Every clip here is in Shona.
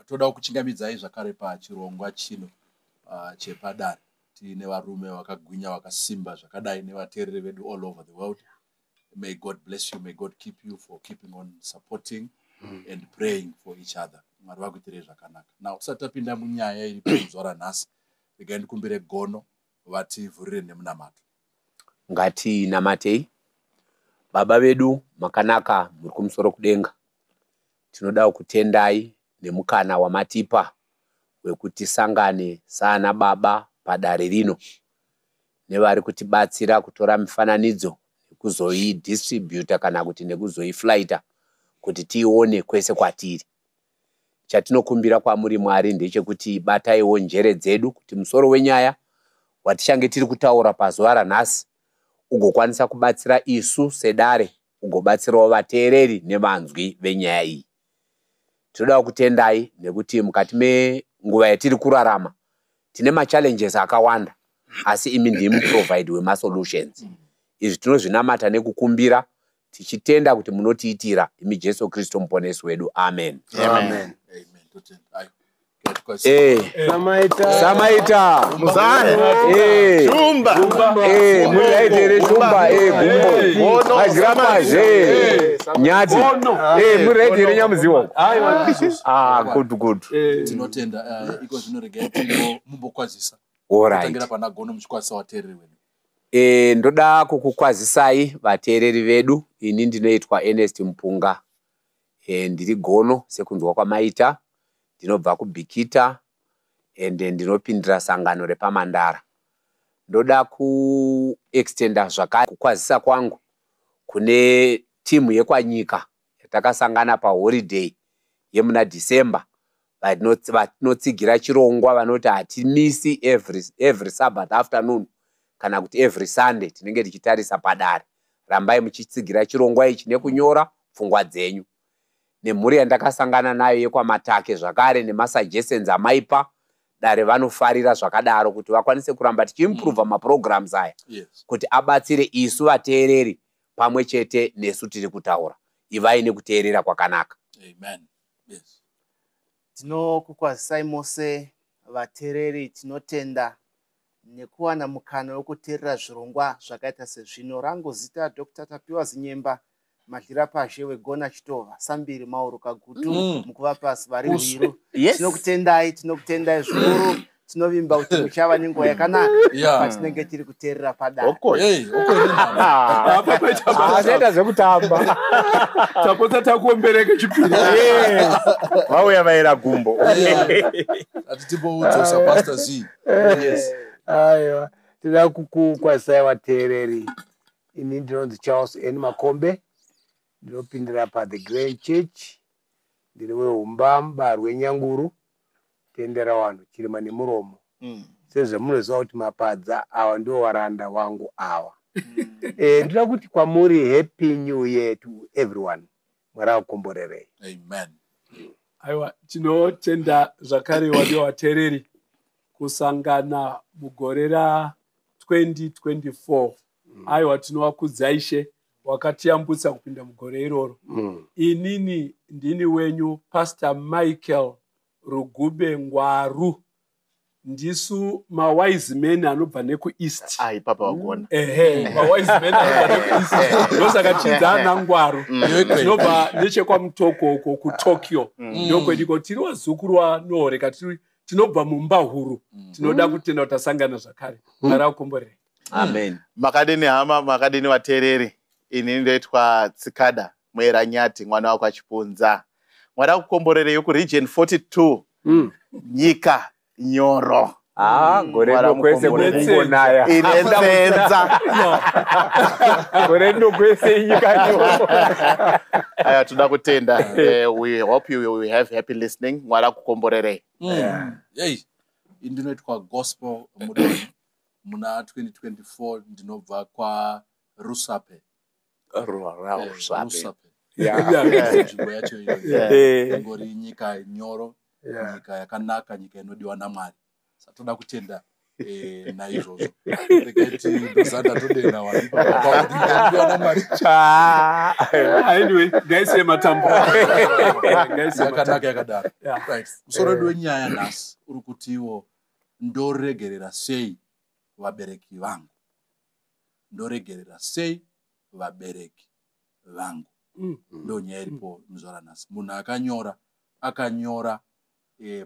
Toda kukuchingamidzai zvakare pachirongwa chino chepadare. Tiine varume vakagwinya, vakasimba zvakadai, nevateereri vedu all over the world. May God bless you, may God keep you for keeping on supporting and praying for each other. Mwari vakuitirei zvakanaka. Now, tisati tapinda munyaya iri pazuva ranhasi, regai ndikumbire Gono vativhurire nemunamato. Ngatinamatei. Baba vedu makanaka, muri kumusoro kudenga, tinoda kutendai nemukana wamatipa wekuti tisangane saana baba padare rino, nevari kutibatsira kutora mifananidzo nekuzoidistributa kana kuti nekuzoiflaita kuti tiione kwese kwatiri. Chatinokumbira kwamuri Mwari ndechekuti bataiwo njere dzedu kuti musoro wenyaya watichange tiri kutaura pazuva ranhasi ugokwanisa kubatsira isu sedare, ugobatsirawo vateereri nevanzwi venyaya iyi. Tinoda kutendai nekuti mukati menguva yatiri kurarama tine machallenges akawanda, asi imi ndimi provide wemasolutions. Izvi tinozvinamata nekukumbira tichitenda kuti munotiitira, imi Jesu Kristu muponesi wedu. Amen. Amen. Amen. Totenda. Ayo. Samaita. Samaita. Muzaya. Shumba. Muri right here, Shumba. Gumbo. Magrapazve. Nyati. Muri right here, Nyamuziwa. Ah, good, good. Tinotenda. Iko zvino regai mumbokwazisa. All right. Tangira pana Gono muchikwazisa vateereri vedu. Ndoda kukukwazisai vateereri vedu. Ini ndinoitwa Ernest Mupunga. Ndiri gono sekunzwa kwamaita. Ndinobva kuBikita ende ndinopindira sangano repaMandara. Ndoda kuextenda zvakare kukwazisa kwangu kune timu yekwaNyika yatakasangana paholiday yemuna December, vatinotsigira chirongwa, vanoti hatimisi every Sabbath afternoon kana kuti every Sunday tinenge tichitarisa padare. Rambai muchitsigira chirongwa ichi nekunyora pfungwa dzenyu. Nemhuri yandakasangana nayo yekwaMatake zvakare, nemasuggestions amaipa dare, vanofarira zvakadaro kuti vakwanise kuramba tichiimprova maprograms aya kuti abatsire isu vateereri pamwe chete nesu tiri kutaura. Ivai nekuteerera kwakanaka. Amen. Yes. Tinokukwazisai mose vateereri. Tinotenda nekuwana mukana wekuteerera zvirongwa zvakaita sezvino. Rangu zita Dr Tapiwa Zinyemba, madlira pazhe wegona chitova sambiri mauro kagutu mukuva pasi vari hwiru. Tinokutendai, tinokutendai zvikuru. Tinovimba kuti muchava nenguva yakanaka patinenge tiri kuteerera padare. Oko. Hey, okay, nenhamo. Apa paita basa. Achaita zvekutamba. Tapotsa takuombereke chipiri. Vauya vaira gumbo. Ati timboudzosa Pastor Z. Yes. Aiwa, tinoda kukukwazisai vateereri. Ini ndinonzi Charles N Makombe, ndinopindira paThe Grand Church. Ndiri wehumba mubarwe Nyanguru, tendera vanhu chirima nemuromo. Sezvamunoziva kuti mapadza ava ndiwo varanda wangu ava. Ndinoda kuti kwamuri happy new year to everyone. Mwari akukomborerei. Amen. Aiwa, tinotenda zvakare wadiwa vateereri kusangana mugore ra2024. Aiwa, tinovakudza Ishe wakatiyambutsa kupinda mugore iroro. Inini ndini wenyu Pastor Michael Rugube Ngwaru. Ndisu mawise men anobva nekuEast. Ah, ipapa wagona. Ehe, mawise men anobva nekuEast, ndosaka chinzi ana Ngwaru. Tinobva nechekwaMutoko uko kuTokyo, ndokwediko. Tiri vazukuru vanohoreka, tinobva mumba huru. Tinoda kutenda kuti tasangana zvakare. Mwari akukomborerei. Amen. Makadini hama, makadini vateereri? Ini ndoitwa Tsikada Muera Nyati, mwana wakwaChipunza. Mwari akukomborerei kuRegion 42, nyika nyoro. Ah, gore Mwari rino kwese amukomborere. kukungonaya. Ine tsenza. Gore rino kwese inyika nyoro. Aya, toda kutenda. We hope you will have happy listening. Mwari akukomborerei. Hey, ndinoitwa Gospel Mudoni. Muna 2024 ndinobva kwaRusape. Rusape. Rusape. Nzvimbo yacho iyoyo. Ingori nyika nyoro, nyika yakanaka, nyika inodiwa naMwari. Saka toda kutenda naizvozvo. Regai tindozanda todena vanhu pakuti nyika inodiwa naMwari. Ah. Anyway, ngaisiye matambo. Ngaisiye Yakanaka matambo. yakadaro. Right, musoro wedu wenyaya nhasi uri kutiwo ndoregerera sei vabereki vangu? Ndoregerera sei vabereki vangu? Ndo nyaya iripo muzuva ranhasi. Munhu akanyora akanyora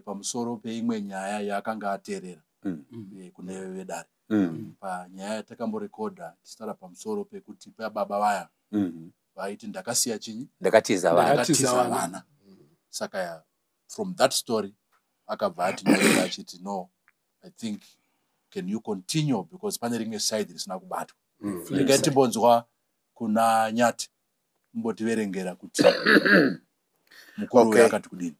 pamusoro peimwe nyaya yaakanga ateerera kune vedare, panyaya yatakamborekodha tichitaura pamusoro pekuti pababa vaya vaiti ndakasiya chinyi? Ndakatiza vanhu. Ndakatiza Ndakatiza vana. vana. Saka from that story akabva atinyorera achiti, "No, I think can you continue, because pane rimwe side risina kubatwa." Regai timbonzwa kuna Nyati, mumbotiverengera kuti mukuru uyu akati kudini.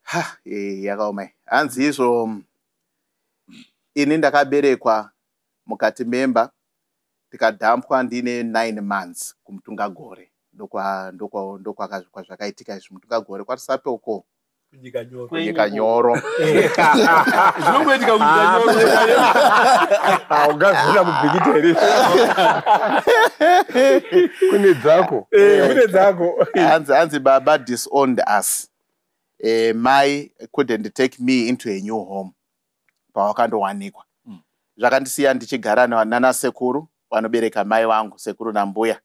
Ha, yakaoma iyi. Hanzi izvo, ini ndakaberekwa mukati memba, ndikadhampwa ndine 9 months kuMutungagore. Ndokwazvakaitika izvi, Mutungagore kwaRusape uko. Kunyika nyoro. Kunyika nyoro. Zvinongoitika kunyika nyoro. Ungazviona mubhikiti here? Kune dzako. Kune dzako. Hanzi baba disowned us. Mai couldn't take me into a new home pawakandowanikwa. Zvakandisiya ndichigara nanasekuru vanobereka mai vangu, sekuru nambuya.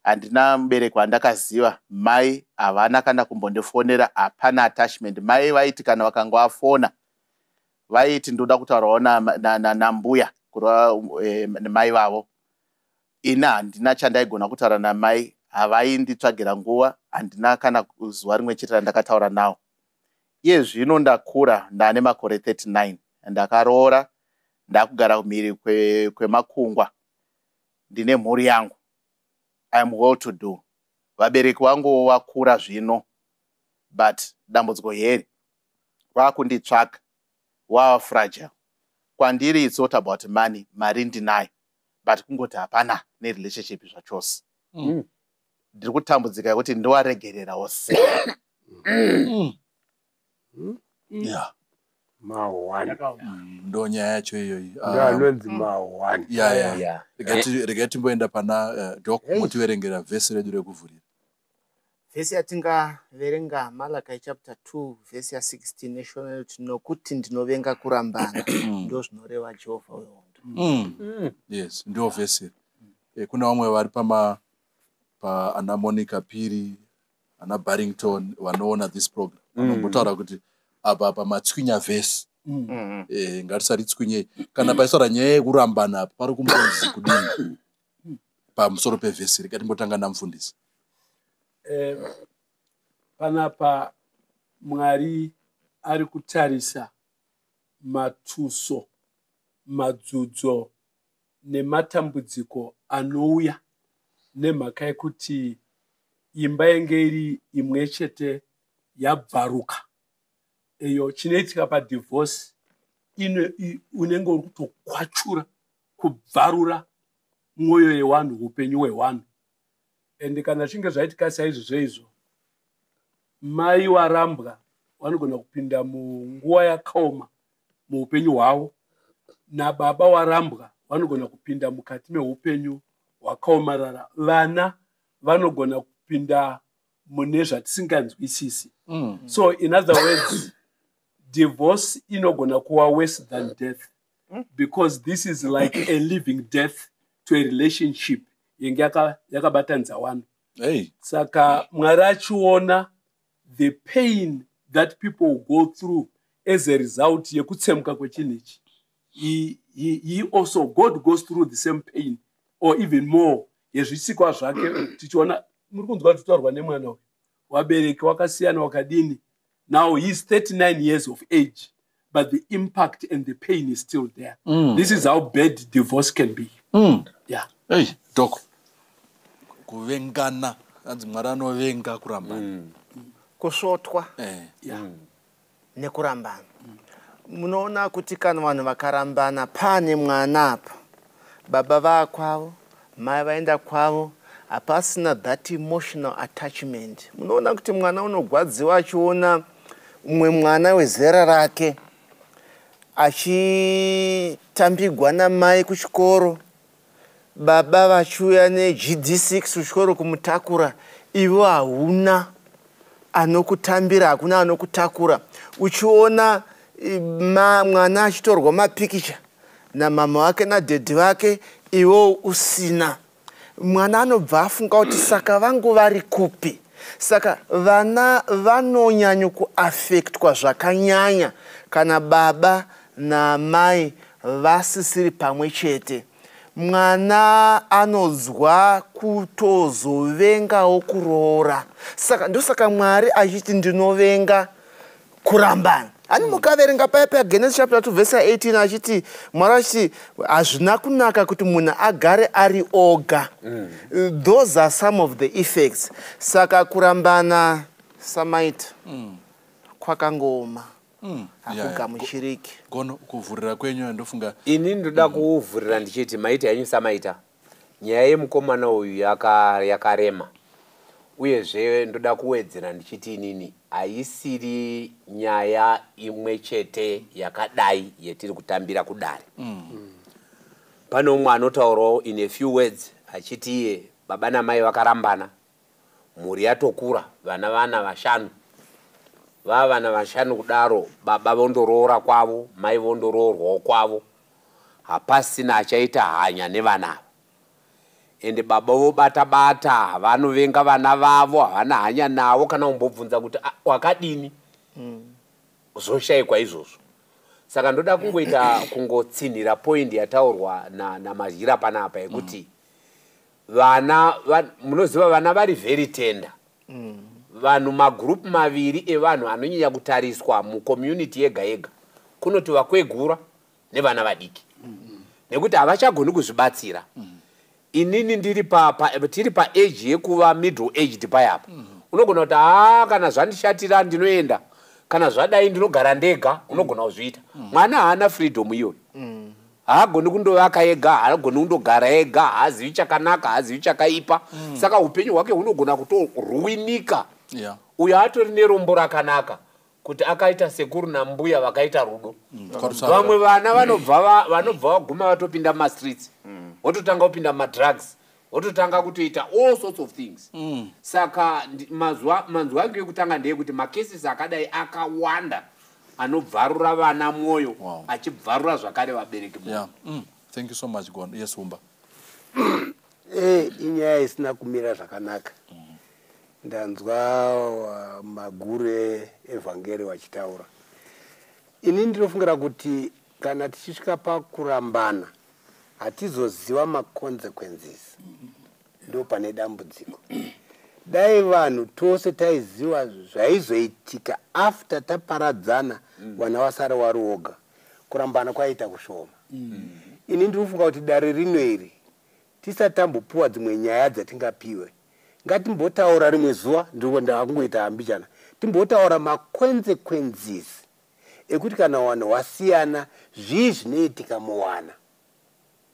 Handina mubereki wandakaziva. Mai havana kana kumbondifonera, hapana attachment. Mai vaiti kana vakanga vafona vaiti ndoda kutaurawo nambuya, kureva mai vavo. Ini handina chandaigona kutaura namai, havainditsvagira nguva, handina kana zuva rimwe chete randakataura nawo. Iye zvino ndakura, ndaane makore 39, ndakaroora, ndakugara kumhiri kwemakungwa, ndine mhuri yangu. I am well to do. Vabereki vangu vakura zvino, but dambudziko heri vakunditsvaga, wava fragile kwandiri. It's not about money, mari ndinayo, but kungoti hapana nerelationship zvachose. Ndiri kutambudzika yekuti ndowaregererawo sei. Mahwani. Ndo nyaya yacho iyoyi. Ndo anonzi mahwani. Ya. Regai timboenda pana Doc. Hey. Motiverengera vhesi redu rekuvhurira. Vhesi yatingaverenga, Malachi chapter 2 vhesi ya16 neshona inoti, "Nokuti ndinovenga kurambana," ndo zvinoreva Jehovha wehondo. Yes, ndo vhesi iri. Kuna vamwe vari pama pa ana Monica Piri, ana Barrington, vanoona this program, vanombotaura kuti apa pamatswinya vhesi. Ngatisaritswinyei. Kana paisaura nyaya yekurambana apa, pari kumbonzi kudini pamusoro pevhesi iri? Ngatimbotanga namufundisi. Panapa Mwari ari kutarisa matuso, madzudzo nematambudziko anouya nemhaka yekuti imba yenge iri imwe chete yabvaruka. Iyo chinoitika padivorce, unenge uri kutokwachura, kubvarura mwoyo yewanhu, upenyu hwewanhu. Ende kana zvichinge zvaitika saizvozvo izvo, mai warambwa vanogona kupinda munguva yakaoma muupenyu hwavo, nababa warambwa vanogona kupinda mukati meupenyu hwakaomarara, vana vanogona kupinda mune zvatisinganzwisisi. So in other words, divorce inogona kuva worse than death, because this is like a living death to a relationship yenge yakabatanidza vanhu. Hey. Saka Mwari achiona the pain that people go through as a result yekutsemuka kwechinhu ichi, he also, God goes through the same pain or even more yezvisikwa zvake. Tichiona, muri kunzwa kutaurwa nemwana uyu, vabereki wakasiyana wakadini. Now he is 39 years of age, but the impact and the pain is still there. This is how bad divorce can be. Yeah. Hey, Doc, kuvengana, anzi Mwari anovenga kurambana. Kusvotwa nekurambana. Munoona kuti kana vanhu vakarambana, pane mwana apa, baba vaakwavo, mai vaenda kwavo, hapasina that emotional attachment. Munoona kuti mwana unogwadziwa achiona mumwe mwana wezera rake achitambigwa namai kuchikoro, baba vachiuya neGD6 kuchikoro kumutakura, ivo hauna anokutambira, hakuna anokutakura. Uchiona mwana achitorwa mapikicha namama wake nadhedhi vake, iwo usina. Mwana anobva afunga kuti, "Saka vangu vari kupi?" Saka vana vanonyanya kuaffectwa zvakanyanya kana baba namai vasisiri pamwe chete. Mwana anonzwa kutozovengawo kuroora. Saka ndosaka Mwari achiti, "Ndinovenga kurambana." Ani mukaverenga paya paGenesis chapter 2 verse 18, achiti Mwari achiti hazvina kunaka kuti munhu agare ari oga. Those are some of the effects. Saka kurambana, samaita, kwakangooma, hakugamuchiriki. Gono, kuvhurira kwenyu ndofunga. Ini ndoda kuvhurira ndichiti maita henyu samaita. Nyaya yemukomana uyu yakarema. Uyezve ndoda kuwedzera ndichiti inini haisiri nyaya imwe chete yakadai yetiri kutambira kudare. Pane umwe anotaurawo in a few words achiti iye baba namai vakarambana, mhuri yatokura, vana vashanu, vava vana vashanu kudaro, baba vondoroora kwavo, mai vondoroorwawo kwavo, hapasina achaita hanya nevana ava. Ende baba vobata bata, vanovenga vana vavo, havana hanya navo, kana kumbobvunza kuti, "Ah, wakadini?" Zvoshayikwa izvozvo. Saka ndoda kungoita kungotsinhira point yataurwa namadyira panapa yekuti Vana munoziva vana vari very tender. Vanhu magurupu maviri evanhu anonyanya kutariswa mucommunity yega yega kunoti vakwegura nevana vadiki, nekuti havachagoni kuzvibatsira. Inini ndiri tiri paage yekuva middle aged payapa. Unogona kuti, "Haa, kana zvandishatira ndinoenda, kana zvadai ndinogara ndega." Unogona kuzviita. Mwana haana freedom iyoyo. Haagoni kundovaka ega, haagoni kundogara ega, haazivi chakanaka, haazivi chakaipa. Saka upenyu hwake hunogona kutoruinika. Uyo atori nerombo rakanaka kuti akaita sekuru nambuya vakaita rudo. Kwarusara. Vamwe vana vanobva vaguma vatopinda mumastreets, vototanga kupinda mumadrugs, vototanga kutoita all sorts of things. Saka manzwi angu ekutanga ndeyekuti macases akadai akawanda anobvarura vana mwoyo, achibvarura zvakare vabereki mwoyo. Yeah. Thank you so much, Gon. Yes, Humba. Inyaya isina kumira zvakanaka. Ndanzwa maguru evhangeri vachitaura. Ini ndinofungira kuti kana tichisvika pakurambana, hatizoziva maconsequences. Ndo pane dambudziko. Dai vanhu tose taiziva zvaizoitika after taparadzana, vana vasara wari woga, kurambana kwaita kushoma. Ini ndinofunga kuti dare rino iri, tisati tambopiwa dzimwe nyaya dzatingapiwe, ngatimbotaura rimwe zuva. Ndiko ndakungoita mbichana, timbotaura maconsequences ekuti kana vanhu wasiyana, zvii zvinoitika muwana,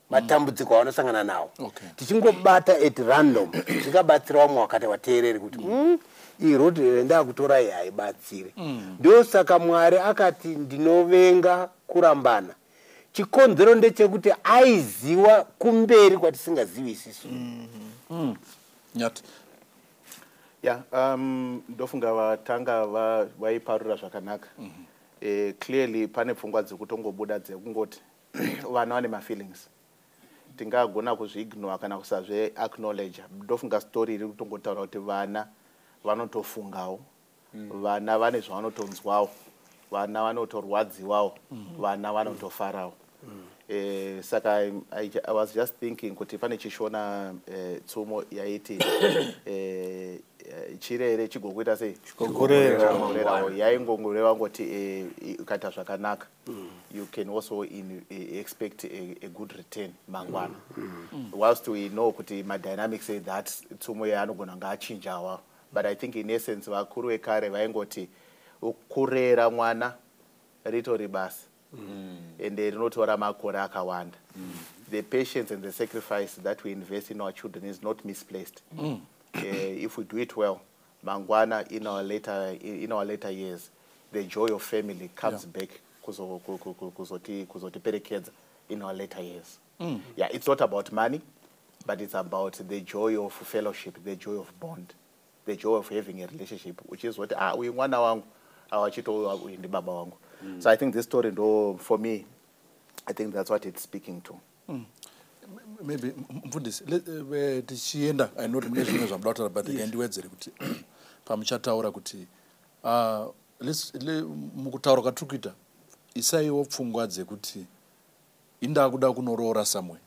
matambudziko avanosangana nawo. Tichingobata at random, zvingabatsira vamwe vakati vateereri kuti iyi road rendakutora iyi haibatsiri. Ndosaka Mwari akati, "Ndinovenga kurambana." Chikonzero ndechekuti aiziva kumberi kwatisingazivi isisu. Nyati. Ya, ndofunga vatanga vaiparura zvakanaka. Clearly pane pfungwa dzekutongobuda dzekungoti vana vane mafeelings, tingagona kuzviignore kana kusazviacknowledge. Ndofunga story iri kutongotaura kuti vana vanotofungawo, vana vane zvavanotonzwawo, vana vanotorwadziwawo, vana vanotofarawo. Saka I was just thinking kuti pane chiShona tsumo yaiti chirere chigokuita sei? Chigokurera. Chigokurerawo. Yaingongoreva ngoti ukaita zvakanaka, you can also expect a good return mangwana. Whilst we know kuti madynamics that tsumo yaanogona kunge achinjawa, but I think in essence vakuru vekare vaingoti kurera mwana ritori basa, ende rinotora makore akawanda. The patience and the sacrifice that we invest in our children is not misplaced. If we do it well, mangwana in our later years, the joy of family comes back kuzotiperekedza in our later years. Yeah, it's not about money, but it's about the joy of fellowship, the joy of bond, the joy of having a relationship, which is what, ah, uyu mwana wangu, awachito uyu ndi baba wangu. So I think this story ndo, for me, I think that's what it's speaking to. Maybe mufundisi, tichienda, I know mune zvimwe zvamuda kutaura, but regai ndiwedzere kuti pamuchataura kuti mukutaura kwatiri kuita, isaiwo pfungwa dzekuti indakuda kunoroora somewhere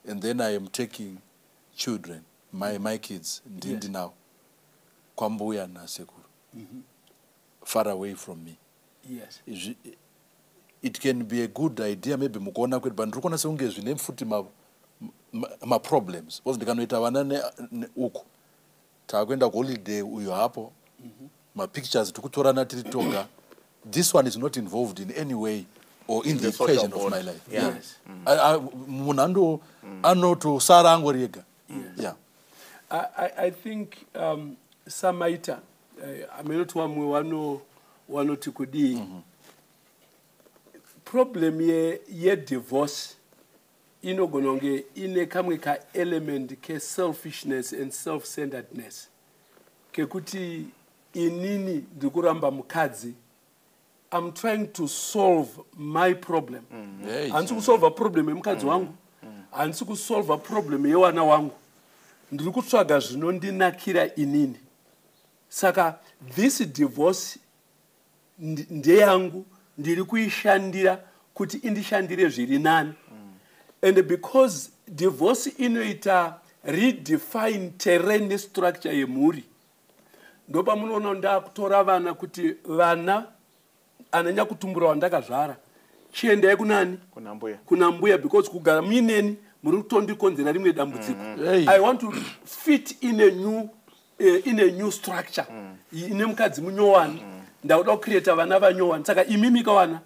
and then I am taking children, my kids, ndinawo kwambuya nasekuru far away from me. It can be a good idea maybe mukuona kwedu, but ndiri kuona sekunge zvine futi maproblems because ndikanoita vana uku, taakuenda kuholiday, uyu hapo, mapictures tikutorana tiri toga, this one is not involved in any way or in the The social equation of bond. my life. Munhu anotosara angori ega, yeah. I think samaita aminoti vamwe vanoti kudii, problem yedivorce inogona kunge ine kamwe kaelement keselfishness and self-centeredness, kekuti inini ndiri kuramba mukadzi, I'm trying to solve my problem. Handisi kusolva problem yemukadzi wangu, handisi kusolva problem yewana wangu, ndiri kutsvaga zvinondinakira inini. Saka this divorce ndeyangu, ndiri kuishandira kuti indishandire zviri nani. And because divorce inoita Redefine terrain nestructure yemhuri. Ndopamunoona ndakutora vana kuti vana ananyakutumbura wandakazvara, chiendai kunani? Kuna mbuya. Kuna mbuya, because kugara muineni muri kutondikonzera rimwe dambudziko. Hey. I want to fit in a new structure ine mukadzi munyowani. Ndakuda kucreata vana vanyowani, saka imimi kawana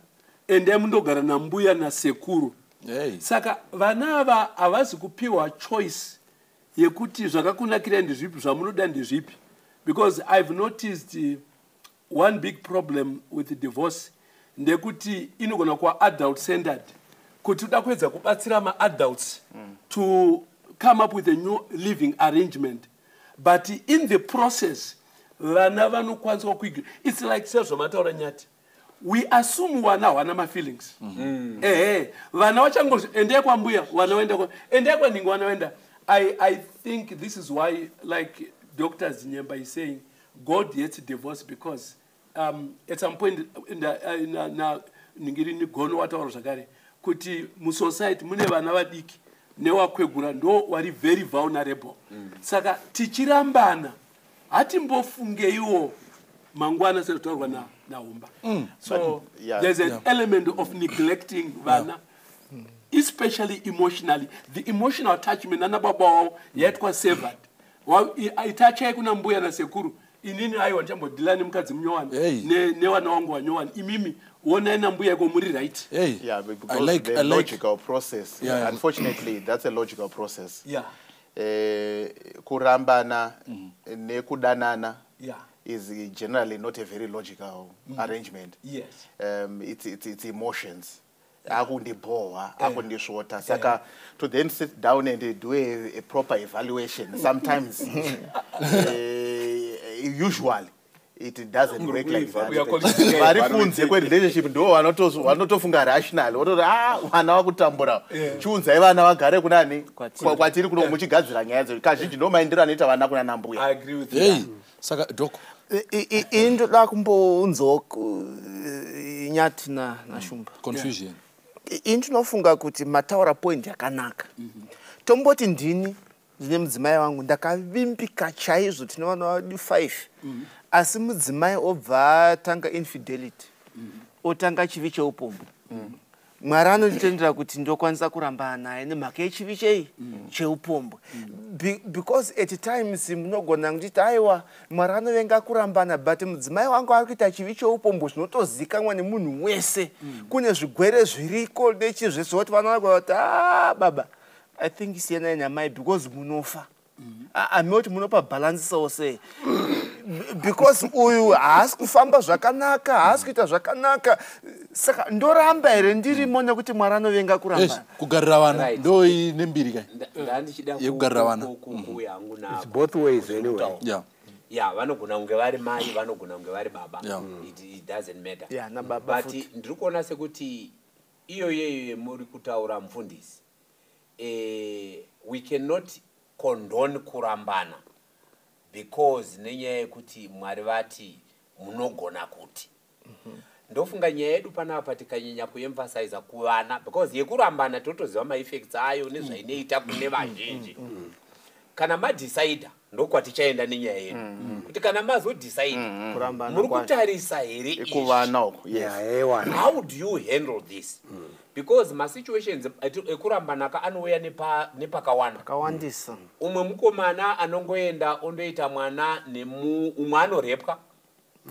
endai mundogara nambuya nasekuru. Hey. Saka vana ava havazi kupiwa choice yekuti zvakakunakirai ndezvipi, zvamunoda ndezvipi, because I've noticed one big problem with divorce ndekuti inogona kuva adult centered, kuti uda kuedza kubatsira maadults to come up with a new living arrangement, but in the process vana vanokwaniswa kuigra. It's like sezvamataura Nyati, we assume vana havana mafeelings. Ehe, vana vachango endai kwambuya, vana vaenda endai kwanhingi, vana vaenda. I think this is why, like Dr Zinyemba is saying, God hates divorce, because at some point na nhingirini Gono wataura zvakare kuti musociety mune vana vadiki newakwegura ndo vari very vulnerable. Saka tichirambana hatimbofungeiwo mangwana sezvataurwa naHumba. So there's an element of neglecting vana, especially emotionally. The emotional attachment nana baba wavo yaitwa severed. Itachai kuna mbuya nasekuru. Inini aiwa, ndichambodhila nemukadzi munyowani nevana vangu vanyowani. Imimi onai nambuya iko muri right. Hey. Yeah, because I like the I like logical process. Unfortunately, that's a logical process. Kurambana nekudanana is generally not a very logical arrangement. It's emotions. Akundibhowa, akundisvota, saka to then sit down and do a proper evaluation sometimes, usually it doesn't work like that. We are calling it Vari kunze kwerelationship ndo vanotofunga rational, vototi, "Ah, vana vakutambura, chiunzai vana vagare kunani?" Kwatiri. Kwatiri kuno, muchigadzira nyaya dzedu. Kazhinji ndo maendero anoita vana kuna nambuya. I agree with Hey. you. Saka Doc, Ini ndoda kumbounzawo Nyati naShumba. Confusion. Ini ndinofunga kuti mataura point yakanaka. Tomboti ndini ndine mudzimai wangu, ndakavimbika chaizvo, tine vana vedu 5, asi mudzimai obva atanga infidelity, otanga chivi cheupombwe. Mwari anonditendera kuti ndokwanisa kurambana naye nemhaka yechivi chei? Cheupombwe. Because at times munogona kunditi, "Aiwa, Mwari anovenga kurambana," but mudzimai wangu ari kuita chivi cheupombwe zvinotozikanwa nemunhu wese. Kune zvigwere zviriko nechizvese, kuti vana vanogona kuti, "A baba, I think siyanai namai because munofa." Amoti munopa bhalansisawo sei? Because uyu haasi kufamba zvakanaka, haasi kuita zvakanaka, saka ndoramba here ndirimo nekuti Mwari anovenga kurambana? Kugarira vana ndo ine mbiri kai. Ndandichida Yekugarira vana. kuuya hangu It's both ways anyway. Ya, vanogona kunge vari mai, vanogona kunge vari baba. It doesn't matter. Yeah, nababa But futi. ndiri kuona sekuti iyo yeyo yemuri kutaura, mufundisi, we cannot condone kurambana because nenyaya yekuti Mwari vati munogona kuti. Ndofunga nyaya yedu panapa tikanyanya kuemphasiza kuvana, because yekurambana totoziva maeffects ayo nezvainoita kune vazhinji. Kana madhisaidha, ndokwatichaenda nenyaya yedu, kuti kana mazodhisaidha, Kurambana muri kwacho. kutarisa here izvi? Kuvana uko, yes. Yeah, ewana. How do you handle this? Because masituations ekurambanaka anouya nepakawanda. Akawandisa. Umwe mukomana anongoenda ondoita mwana nemu, umwe anorepwa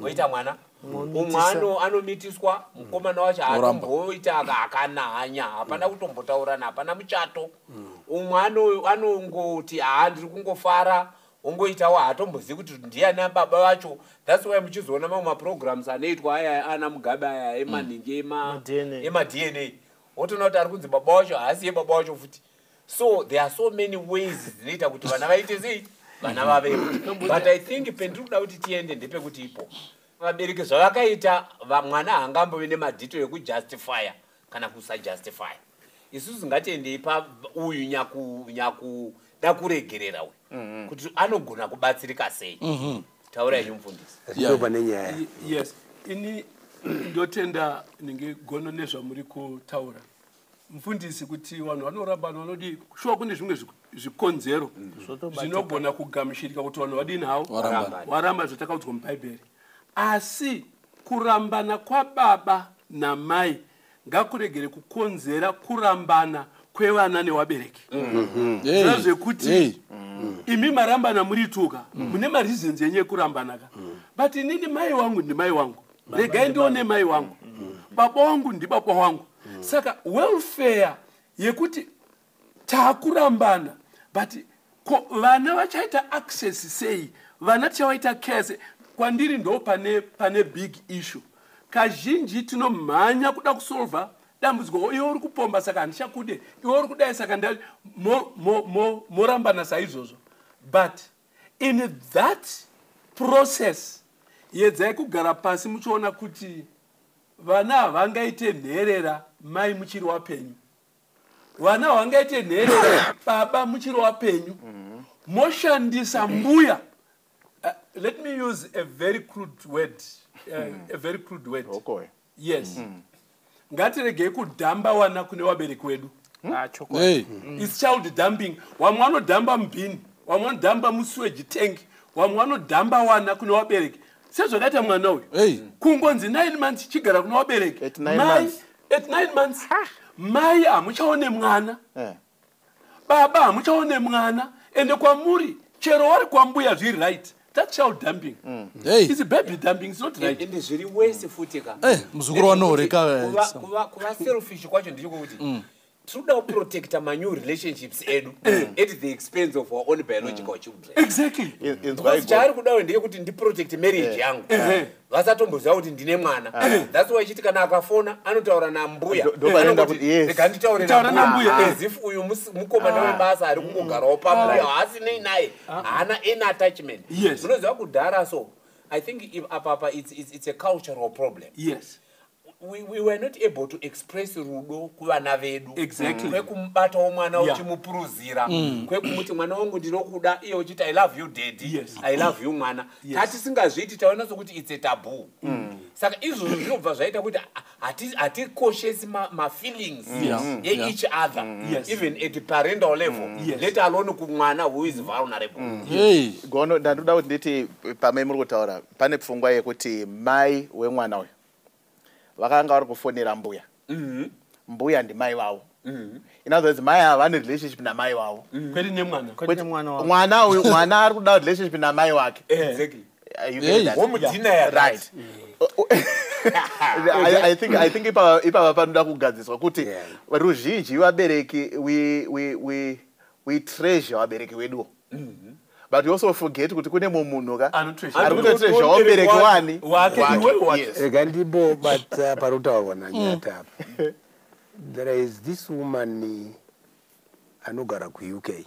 oita mwana, umwe Unomitisa. anomitiswa. Mukomana wacho Oramba. haatomboita akana hanya, hapana kutombotaurana, hapana muchato. Umwe anongoti, "Haa, ndiri kungofara," ongoitawo, haatombozivi kuti ndiani baba vacho. That's why muchizoona mamwe maprograms anoitwa aya ana Mugabe aya emaningi Ma-DNA. emaDNA, wotoona kuti ari kunzi baba wacho haasiye baba wacho futi. So there are so many ways dzinoita kuti vana vaite sei, vana vavepo. But I think pendiri kuda kuti tiende ndepekuti ipo vabereki zvavakaita, mwana haangambovi nemadhito ekujustifya kana kusajustifya. Isusu ngatiendei pa uyu nyakuda kuregerera uyu, kuti anogona kubatsirika sei. Taurai henyu, mufundisi. Ndobva nenyaya. Yes, ini ndotenda ninge Gono nezvamuri kutaura, mufundisi, kuti vanhu vanorambana vanodi shuwa. Kune zvimwe zvikonzero zvinogona kugamuchirika kuti vanhu vadini havo. Warambana. Waramba, zvatakaudzwa muBhaibheri. Asi kurambana kwababa namai ngakuregere kukonzera kurambana kwevana nevabereki. Hey, Zvazvekuti hey. imi marambana muri tuka, mune mareasons enyu ekurambana ka, but inini mai wangu ndimai wangu, regai ndione mai wangu, baba wangu ndibaba wangu. Saka welfare yekuti taakurambana, but ko vana vachaita access sei? Vana tichavaita care sei? Kwandiri ndo pane big issue. Kazhinji tinomhanya kuda kusolva dambudziko. Iwe uri kupomba, saka handichakude. Iwe uri kudai, saka morambana saizvozvo. But in that process, yedzai kugara pasi muchiona kuti vana havangaite nherera mai muchiri wapenyu, vana havangaite nherera baba muchiri wapenyu. Moshandisa mbuya. Let me use a very crude word, a very crude word. Okay. Yes, ngatiregei kudhamba wana kune vabereki wedu. Ah, chokwadi. Hey. It's child dumping. Vamwe vanodhamba mubhini, vamwe vanodhamba musewage tank, vamwe vanodhamba wana kune vabereki, sezvakaita mwana uyu. Hey. Kungonzi 9 months, chigara kuna vabereki. At 9 Mai- months. At 9 months, mai hamuchaone mwana, baba hamuchaone mwana. Ende kwamuri chero wari kwambuya zviri right. That's child dumping. Hey. It's baby dumping. It's not right. Ende zviri wese futi ka. Eh, muzukuru wanoreka. Kuva selfish kwacho ndechekuti tiri kuda kuprotecta manew relationships edu at the expense of our own biological children. Exactly. Because chaari kudawo ndeyekuti ndiprotect marriage yangu, vasatomboziva kuti ndine mwana. That's why ichiti kana akafona anotaura nambuya. Ndopanoenda Anongoti, kuti, yes. "Rega nditaure Taura nambuya." nambuya, eh. As if uyu mukomana webasa ari kungogarawo pambuya, haasinei naye, haana any attachment. Munoziva kudhara, so I think apapa it's a cultural problem. We were not able to express rudo kuvana vedu. Kwekumubatawo mwana uchimupuruzira, kwekumuti, "Mwana wangu, ndinokuda," iye uchiti, "I love you, daddy." "I love you, mwana." Tatisingazviiti, taona sokuti it's a taboo. Saka izvozvo zvinobva zvaita kuti hatikoshesi mafeelings each other, even at parental level, let alone kumwana who is vulnerable. Hey. Gono, ndandoda kuti nditi pamwe muri kutaura pane pfungwa yekuti mai wemwana uyu vakanga vari kufonera mbuya. Mbuya ndimai vavo. In other words, mai ava vane relationship namai vavo. Kwete nemwana. Kwete mwana wavo. Mwana uyu, mwana ari kuda relationship namai wake. You get Hey. that? Womudinaya. Right. I think ipapa panoda kugadziswa kuti ruzhinji vabereki we treasure vabereki veduwo, but we also forget kuti kune mumwe munhu ka Anotreasure. ari kutotreasure mubereki wani. Wake, iwe wake. Yes. Rega ndimbobata pari kutaurwa naNyata apa. There is this woman anogara kuUK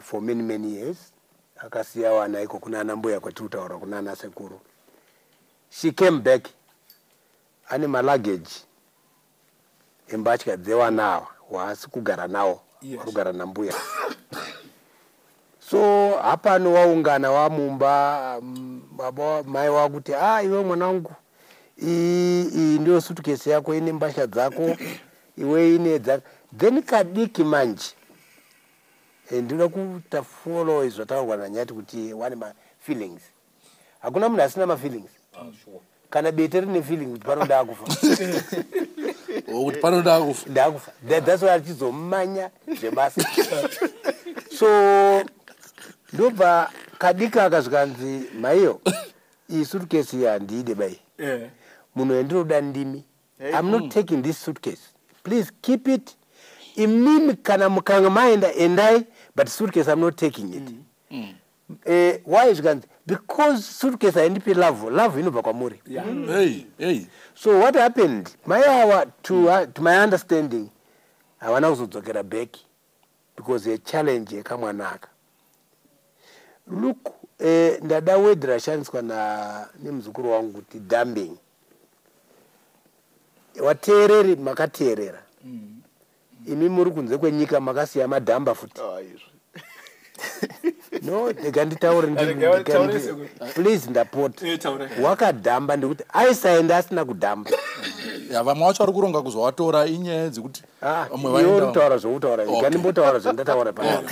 for many, many years. Akasiya wana iko kuna ana mbuya kwatiri kutaura, kuna ana sekuru. She came back ane maluggage embatya dzevana ava waasi kugara nawo. Vari kugara nambuya. So hapano waungana wamumba, baba mai wakuti, "Ah, iwe mwana wangu, iyi ndiyo sutukesi yako, ine mbasha dzako, iwe ine dzako." Then kadiki manje, ndinoda kuta follow zvataurwa naNyati kuti wane mafeelings. Hakuna munhu asina mafeelings. Kana bete rine feeling kuti pano ndaakufa. Kuti pano ndakufa. Ndakufa. That's why achizomanya zvebasa. So ndobva kadika akazvikanzi, "Maiyo, iyi suitcase iyi handiide bai. Munhu wendinoda ndimi. I'm not taking this suitcase. Please keep it imimi. Kana mukanga maenda, endai, but suitcase, I'm not taking it." Why? Zvikanzi, "Because suitcase haindipi love. Love inobva kwamuri." Hey, hey. So what happened, mai ava, to my understanding, havana kuzodzokera back because yechallenge yekamwana aka. Look, ndada word rashandiswa nemuzukuru wangu kuti dumping. Wateereri makateerera, imi muri kunze kwenyika makasiya madhamba futi. Ah, izvi. No, rega nditaure. Rega taure sekuru. Please, ndapota. Eh, taura. Wakadhamba ndekuti aisaenda asina kudhamba. Ya, vamwe vacho vari kuronga kuzovatora, inyaya dzekuti Ah, vamwe iwe vaenda. urikutaura zvoutaura. Okay. Rega ndimbotaura zvandataura panapa.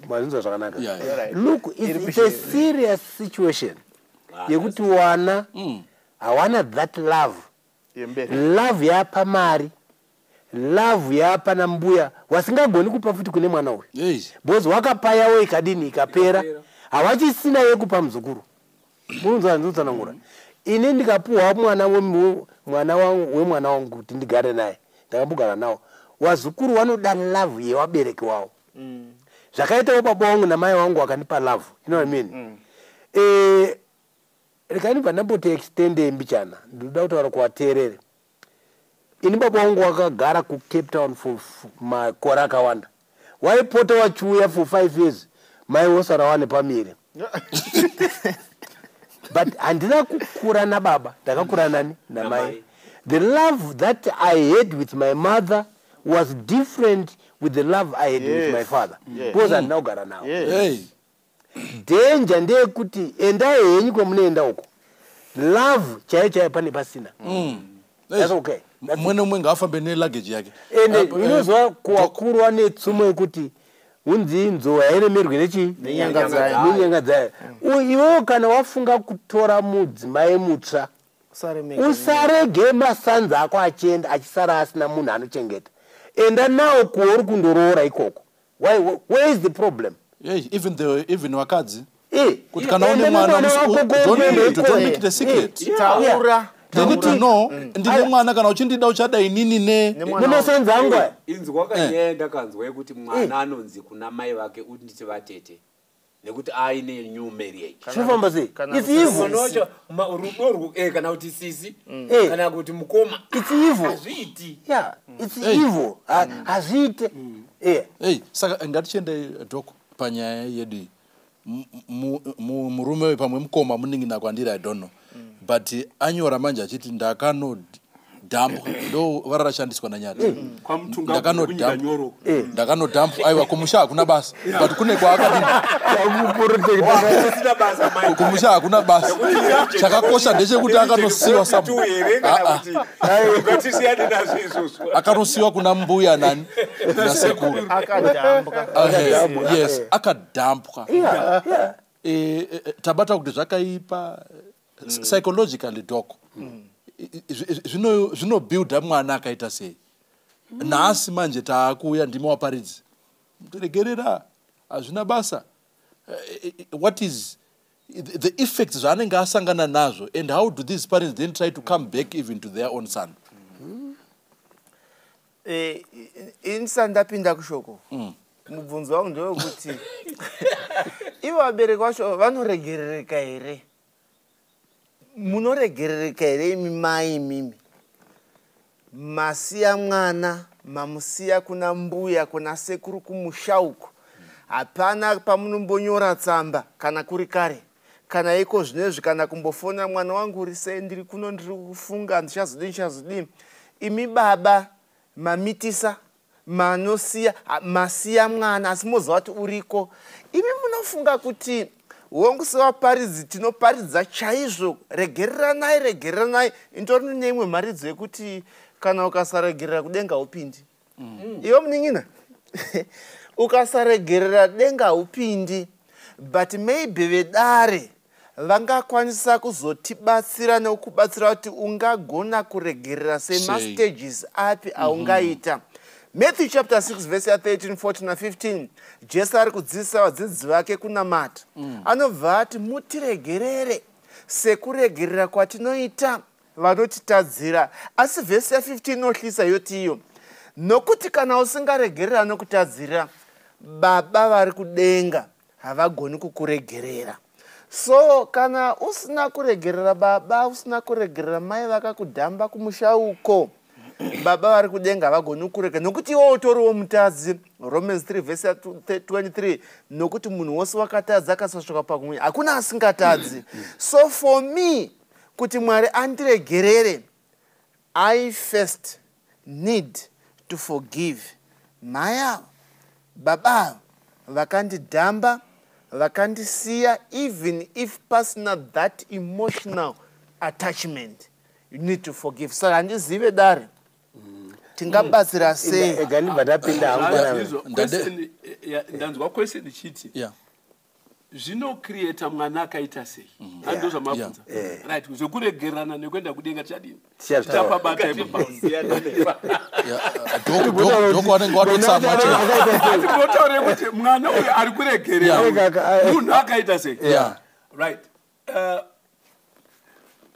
Mazvinzwa zvakanaka? Yeah. Look, it's a serious situation yekuti wana hawana that love. Yemberi. Love yapa mari, love yapa nambuya wasingagoni kupa futi kune mwana uyu, Hey. because wakapa yawo ikadini, ikapera. Hawachisina yekupa muzukuru. Munonzwa ndinotsanangura? Ini ndikapuhwa mwana mwana wangu wemwana wangu kuti ndigare naye, ndakambogara nawo. Wazukuru wanoda love yewabereki wavo. Zvakaitawo baba wangu namai wangu wakandipa love, you know what I mean? Rekai ndibva ndamboti extende mbichana. Ndinoda kutaura kuvateereri. Ini baba wangu wakagara kuCape Town for makore akawanda. Waipota wachiuya for 5 years, mai wosara wane pamire. But handina kukura nababa, ndakakura nani? Namai. Namai. The love that I had with my mother was different with the love I had with my father, because handina kugara nawo. Hey. Danger ndeyekuti endai henyu kwamunoenda uko, love chaiyo chaiyo pane pasina. That's okay. Mumwe nemumwe ngaafambe neluggage yake. Ende unozwa kuwakuru wane tsumo yekuti unzi nzou hairemerwi nechi Nenyanga dzayo. Nenyanga dzayo. Iwewo kana wafunga kutora mudzimai mutsva, Usaremeke. usarege masanza ako achienda achisara asina munhu anochengeta. Enda nawo kuori kundoroora ikoko. Where is the problem? Hey, even vakadzi, kuti kana enda une mwana, nemwana wako koenda don't ikoko. make it a secret. Taura. They need to know, ndine mwana, kana uchindida uchada inini ne Nemwana. Nemasanza angu aya. Inzwa kanyaya ndakanzwa yekuti mwana anonzi kuna mai vake unditi vatete nekuti aine new marriage. Zvinofamba sei? Kana It's evil. Mwana wacho rudo kana kuti sisi, kana kuti mukoma. It's evil. Hazviiti. Yeah, it's Hey. evil. Hazviite. Hey, saka ngatichiendei, Doc, panyaya yedu iyi. Murume uyu, pamwe mukoma, munin'ina kwandiri, I don't know, but anyora manje achiti ndakanodhambwa, ndo vara rashandiswa naNyati. Kwamutunga kunyika nyoro. Ndakanodhampwa. Aiwa, kumusha hakuna basa, but kune kwaakadini. Usina basa mai. Kumusha hakuna basa, chakakosha ndechekuti akanosiyiwa Tu here kana kuti ngatisiyane nazvo izvozvo. Akanosiyiwa kuna mbuya nani nasekuru. Akadhambwa. Yes, akadhampwa. Tabata kuti zvakaipa psychologically, Doc. Zvinobuilda mwana akaita sei nhasi? Manje taakuuya, ndimi waparidzi, regerera hazvina basa. What is the effects zvaanenge asangana nazvo, and how do these parents then try to come back even to their own son? Ini ndisati ndapinda kushoko, mubvunzo wangu ndewekuti ivo vabereki vacho vanoregerereka here? Munoregerereka here imi mai, imimi masiya mwana, mamusiya kuna mbuya, kuna sekuru kumusha uko? Hapana pamunombonyora tsamba, kana kuri kare kana iko zvinezvi, kana kumbofona, "Mwana wangu, uri sei? Ndiri kuno, ndiri kufunga, ndichazodii, ndichazodii." Imi baba mamitisa, manosiya, masiya mwana, asi moziva kuti uriko. Imi munofunga kuti, hongu, sevaparidzi tinoparidza chaizvo, regereranai, regereranai. Indori neimwe mharidzo yekuti kana ukasaregerera kudenga upindi. Iwe munin'ina, ukasaregerera denga haupindi. But maybe vedare vangakwanisa kuzotibatsira nekukubatsira kuti ungagona kuregerera Sei. semastages api aungaita. Matthew chapter 6 verse ya13, 14 na15, Jesu ari kudzidzisa vadzidzi vake kunamata. Anobva ati, "Mutiregerere sekuregerera kwatinoita vanotitadzira." Asi vhesi ya15 inohlisa yoti iyo, "Nokuti kana usingaregerera nokutadzira, Baba vari kudenga havagoni kukuregerera." So kana usina kuregerera baba, usina kuregerera mai vakakudhamba kumusha uko, Baba vari kudenga havagoni kukuregerera, nokuti iwe utoriwo mutadzi. Romans 3 vhesi ya23, "Nokuti munhu wose wakatadza akasasvika pakumwe, hakuna asingatadzi." So for me, kuti Mwari andiregerere, I first need to forgive mai avo, baba avo. Vakandidhamba, vakandisiya. Even if pasina that emotional attachment, you need to forgive. Saka handizive, dare, tingabatsira sei? Ega ndibva ndapinda hangu panapa. Izvo, ndanzwa question ichiti zvinocreata mwana akaita sei? Ando zvamabvunza, right? Zvekuregerana nekuenda kudenga tichadini? Tichazvitaura. Tichapabata ipapo. Doko anenge watotsamwa chete. Asi munotaure kuti mwana uyu ari kuregerera uyu, munhu akaita sei? Right.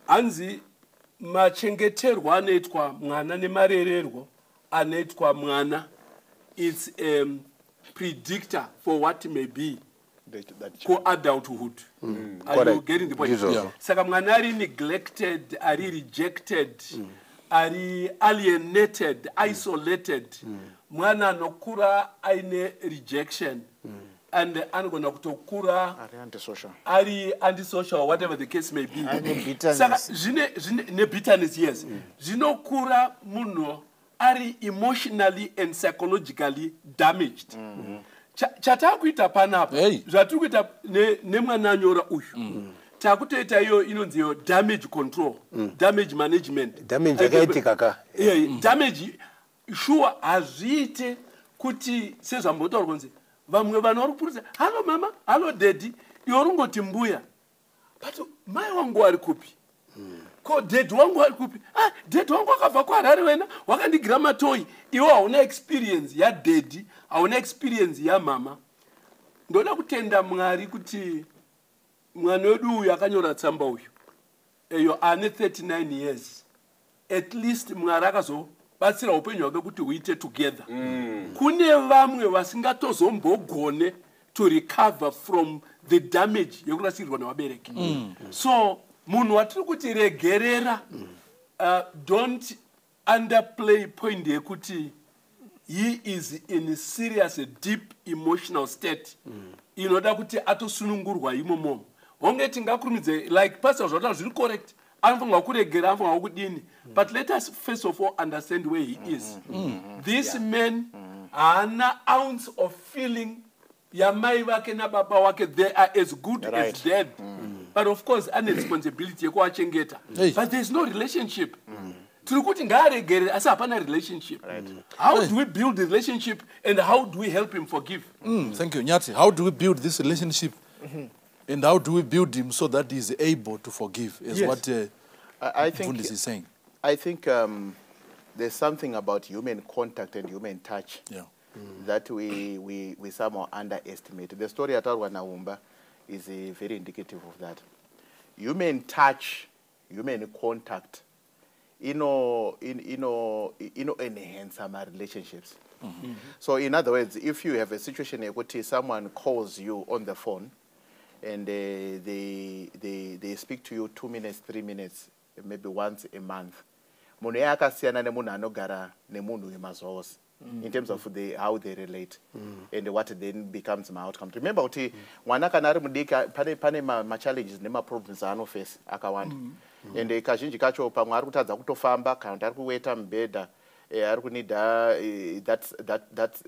Hanzi machengeterwo anoitwa mwana nemarererwo anoitwa mwana, it's a predictor for what may be kuadulthood. Are you Correct. getting the point? Ndizvozvo. Yeah. Saka mwana ari neglected, ari rejected, ari alienated, isolated, mwana anokura aine rejection and anogona kutokura Ari antisocial. ari antisocial, whatever the case may be. Aine bitterness. Saka zvine nebitterness, yes. Zvinokura munhu ari emotionally and psychologically damaged. Chatakuita panapa, Hey. zvatiri kuita nemwana anyora uyu, takutoita iyo inonzi iyo damage control, damage management. Damage yakaitika ka. Yeah, damage sure. Hazviite kuti sezvambotaurwa kunzi vamwe vanhu vari kupurisa, "Hallo mama, hallo daddy," iwe ringoti, "Mbuya, but mai wangu ari kupi? Ko daddy wangu ari kupi? Ah, daddy wangu wakabva kuHarare wena, wakandigira matoyi." Iwe hauna experience yadaddy, hauna experience yamama. Ndoda kutenda Mwari kuti mwana wedu uyu akanyora tsamba uyu, eyo ane 39 years, at least Mwari akazobatsira upenyu hwake kuti huite together. Kune vamwe vasingatozombogone to recover from the damage yekurasikirwa nevabereki. So munhu watiri kuti regerera, don't underplay point yekuti he is in serious, deep emotional state inoda kuti atosunungurwa imomomo. Honge tingakurumidze, like pastor zvataura zviri correct, anofanirwa kuregera, anofanirwa kudini, but let us first of all understand where he is. This man haana ounce of feeling yamai vake nababa wake. They are as good as dead, but of course ane responsibility yekuvachengeta. Hey. But there is no relationship. Tiri kuti ngaaregerere, asi hapana relationship. How do we build the relationship and how do we help him forgive? Thank you, Nyati. How do we build this relationship and how do we build him so that he's able to forgive, is what I think Mfundisi is saying. I think there's something about human contact and human touch that we somehow underestimate. The story yataurwa naUmba is very indicative of that. Human touch, human contact, ino enhance my relationships. So in other words, if you have a situation yekuti someone calls you on the phone and they speak to you 2 minutes, 3 minutes, maybe once a month, munhu iye akasiyana nemunhu anogara nemunhu uyu mazuva ose in terms of how they relate and what then becomes my outcome. Remember kuti mwana kana ari mudiki, pane machallenges nemaproblems aanofesa akawanda, and kazhinji kacho pamwe ari kutadza kutofamba kana kuti ari kuweta mubhedha, ari kunida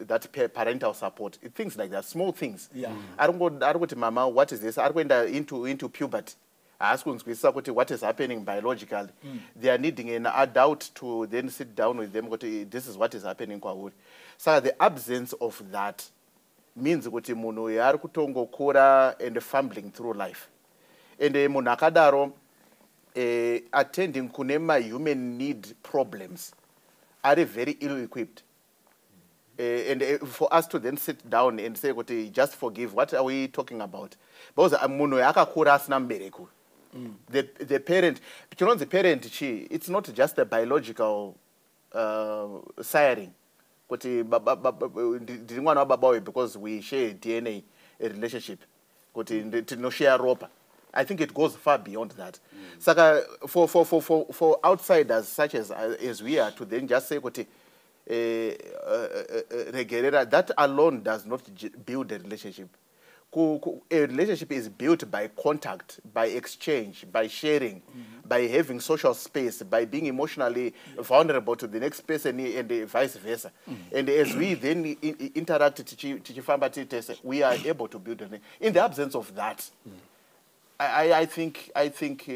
that parental support, things like that, small things. Ari kuti, "Mama, what is this?" Ari kuenda into puberty, haasi kunzwisisa kuti what is happening biologically. They are needing an adult to then sit down with them kuti this is what is happening kwauri. Saka the absence of that means kuti munhu uyu ari kutongokura and fumbling through life, and munhu akadaro, attending kune mahuman need problems, ari very ill equipped. And for us to then sit down and say kuti just forgive, what are we talking about? Because munhu uyu akakura asina mubereki uyu. The parent, chinonzi parent chi, it's not just a biological siring kuti ndiri mwana wababa uyu because we share DNA relationship, kuti tinoshare ropa. I think it goes far beyond that. Saka for outsiders such as we are to then just say kuti regerera, that alone does not build a relationship. A relationship is built by contact, by exchange, by sharing, by having social space, by being emotionally vulnerable to the next person and vice versa. And as we then interact, tichifamba tiri tese, we are able to build a. In the absence of that, I think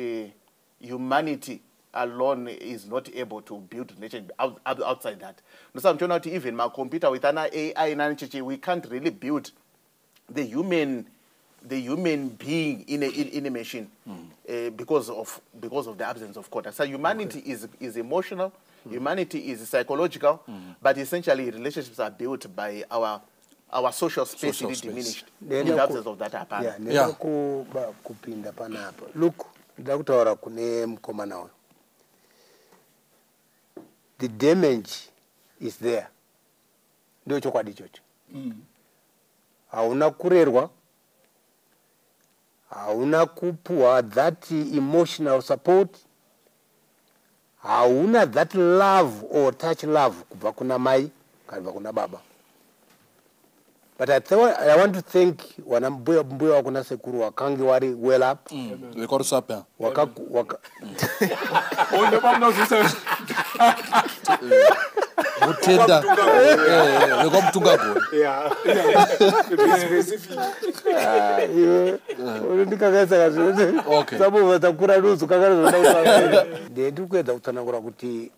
humanity alone is not able to build relationship outside that. Ndosaka muchiona kuti even macomputer with ana AI nani chichi, we can't really build the human being in a machine because of the absence of contact. So humanity is emotional, humanity is psychological, but essentially relationships are built by our social space. Social Iri space. diminished Then in the absence of that, hapana. Yeah, ndinoda kupinda panapa. Look, ndoda kutaura kune mukomana uyu. The damage is there, ndo chokwadi ichocho. Hauna kurerwa, hauna kupuwa that emotional support, hauna that love or touch love kubva kuna mai kana kubva kuna baba. But I want to thank wana mbuya, mbuya wako nasekuru wakange wari well up. Vekwarusape. Waka, waka, Ndopamunozosa. Mutenda vekwamutungagore. Ah, iwe unondikakaisa. Sabova takura nusu kakana. Ndiri kuedza kutsanangura kuti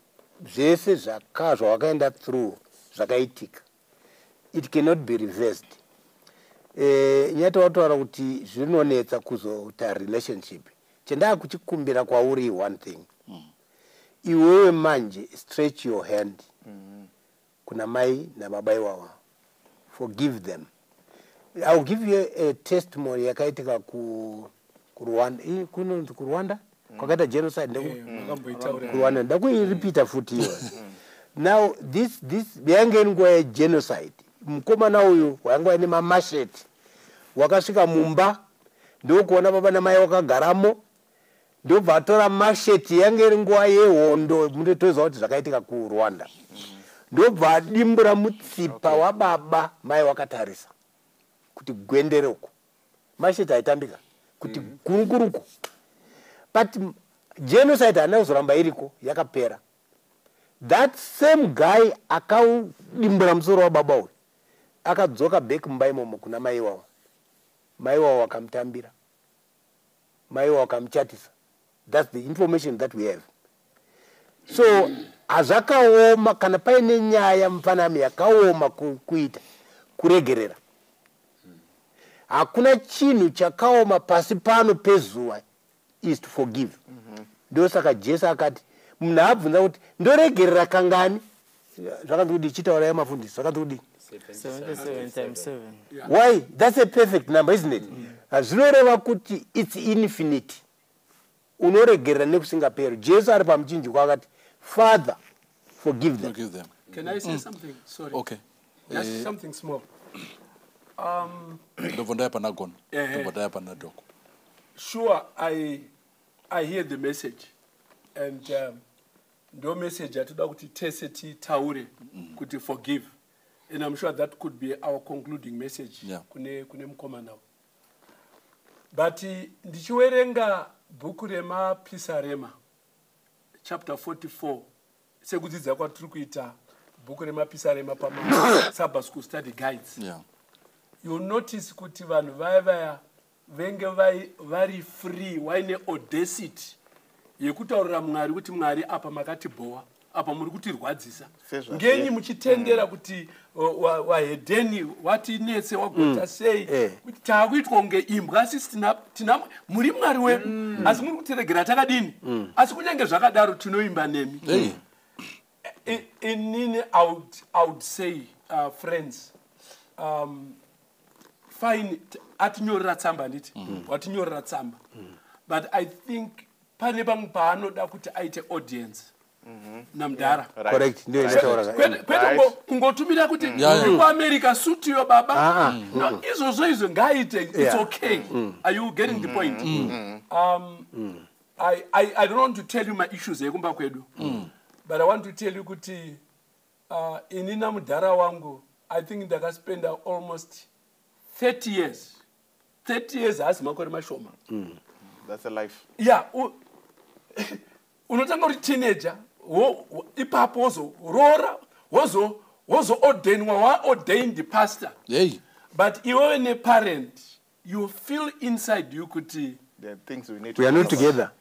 zvese zvawakaenda through, zvakaitika, it cannot be reversed. Nyati wataura kuti zvinonetsa kuzoita relationship. Chendaa kuchikumbira kwauri, one thing, iwewe manje stretch your hand kuna mai nababa iwawa, forgive them. I will give you a testimony yakaitika kuRwanda, kunonzi kuRwanda kwakaita genocide. Makamboitaura. KuRwanda, ndakuiripita futi iyo. Now this yange iri nguva yegenocide. Mukomana uyu wanga aine mamachete, wakasvika mumba, ndokuona baba namai wakagaramo, ndobva atora machete. Yange iri nguva yehondo, munotoziva kuti zvakaitika kuRwanda. Ndobva adimbura mutsipa wababa, mai wakatarisa, kuti gwendereko. Machete aitambika kuti gurukuruku. But genocide haina kuzoramba iriko, yakapera. That same guy akaudimbura musoro wababa uyu akadzoka back mumba imomo kuna mai iwawa. Mai iwawa wakamutambira, mai iwawa wakamuchatisa. That's the information that we have. So hazvakaoma. Kana paine nyaya, mufanami, yakaoma kuita kuregerera. Hakuna chinhu chakaoma pasi pano pezuva is to forgive. Ndosaka Jesu akati, munhu abvunza kuti ndoregerera kangani, zvakanzi kudii? Chitaurai mafundisi, zvakanzi kudii? 77 times 7. Why? That's a perfect number, isn't it? Zvinoreva kuti it's infinite, unoregerera nekusingaperi. Jesu ari pamuchinjikwa akati, "Father, forgive them." Forgive them. Can I say something? Sorry. Okay. Just something small. Ndobva ndaya pana Gono. Ndobva ndaya pana Doko. Sure, I hear the message and ndo message yatoda kuti tese titaure kuti forgive, and I'm sure that could be our concluding message kune mukomana uyu. But ndichiwerenga bhuku remapisarema chapter 44, sekudzidza kwatiri kuita bhuku remapisarema pamaSabbath school study guides, you notice kuti vanhu vaya vaya venge vari free, vaine audacity yekutaurira Mwari kuti, "Mwari, apa makatibhowa, apa muri kutirwadzisa." Sezvazviri. Ngenyi muchitendera kuti wahedheni watinetse, wagota sei? Kuti taakuitwa kunge imbwa, sisi tina muri Mwari wedu, asi muri kutiregera takadini? Asi kunyange zvakadaro tinoimba nemi. Hey. Inini I would say, friends, fine, atinyorera tsamba, handiti? Watinyorera tsamba, but I think pane pamwe paanoda kuti aite audience namudhara. Correct, ndiyo inotaura. Kwete kungotumira kuti uri kuAmerica, sutiyo baba. Ah, ah. No, izvozvo izvo ngaaite, it's okay. Are you getting the point? I don't want to tell you my issues ekumba kwedu, but I want to tell you kuti ini namudhara wangu, I think ndakaspenda almost 30 years. 30 years haasi makore mashoma. That's a life. Ya, unotanga uri teenager, ipapo wozoroora, wozoordainwa, waordained pastor. Hey. But iwewe neparent, you feel inside you kuti There are things we need to We are not talk about. together.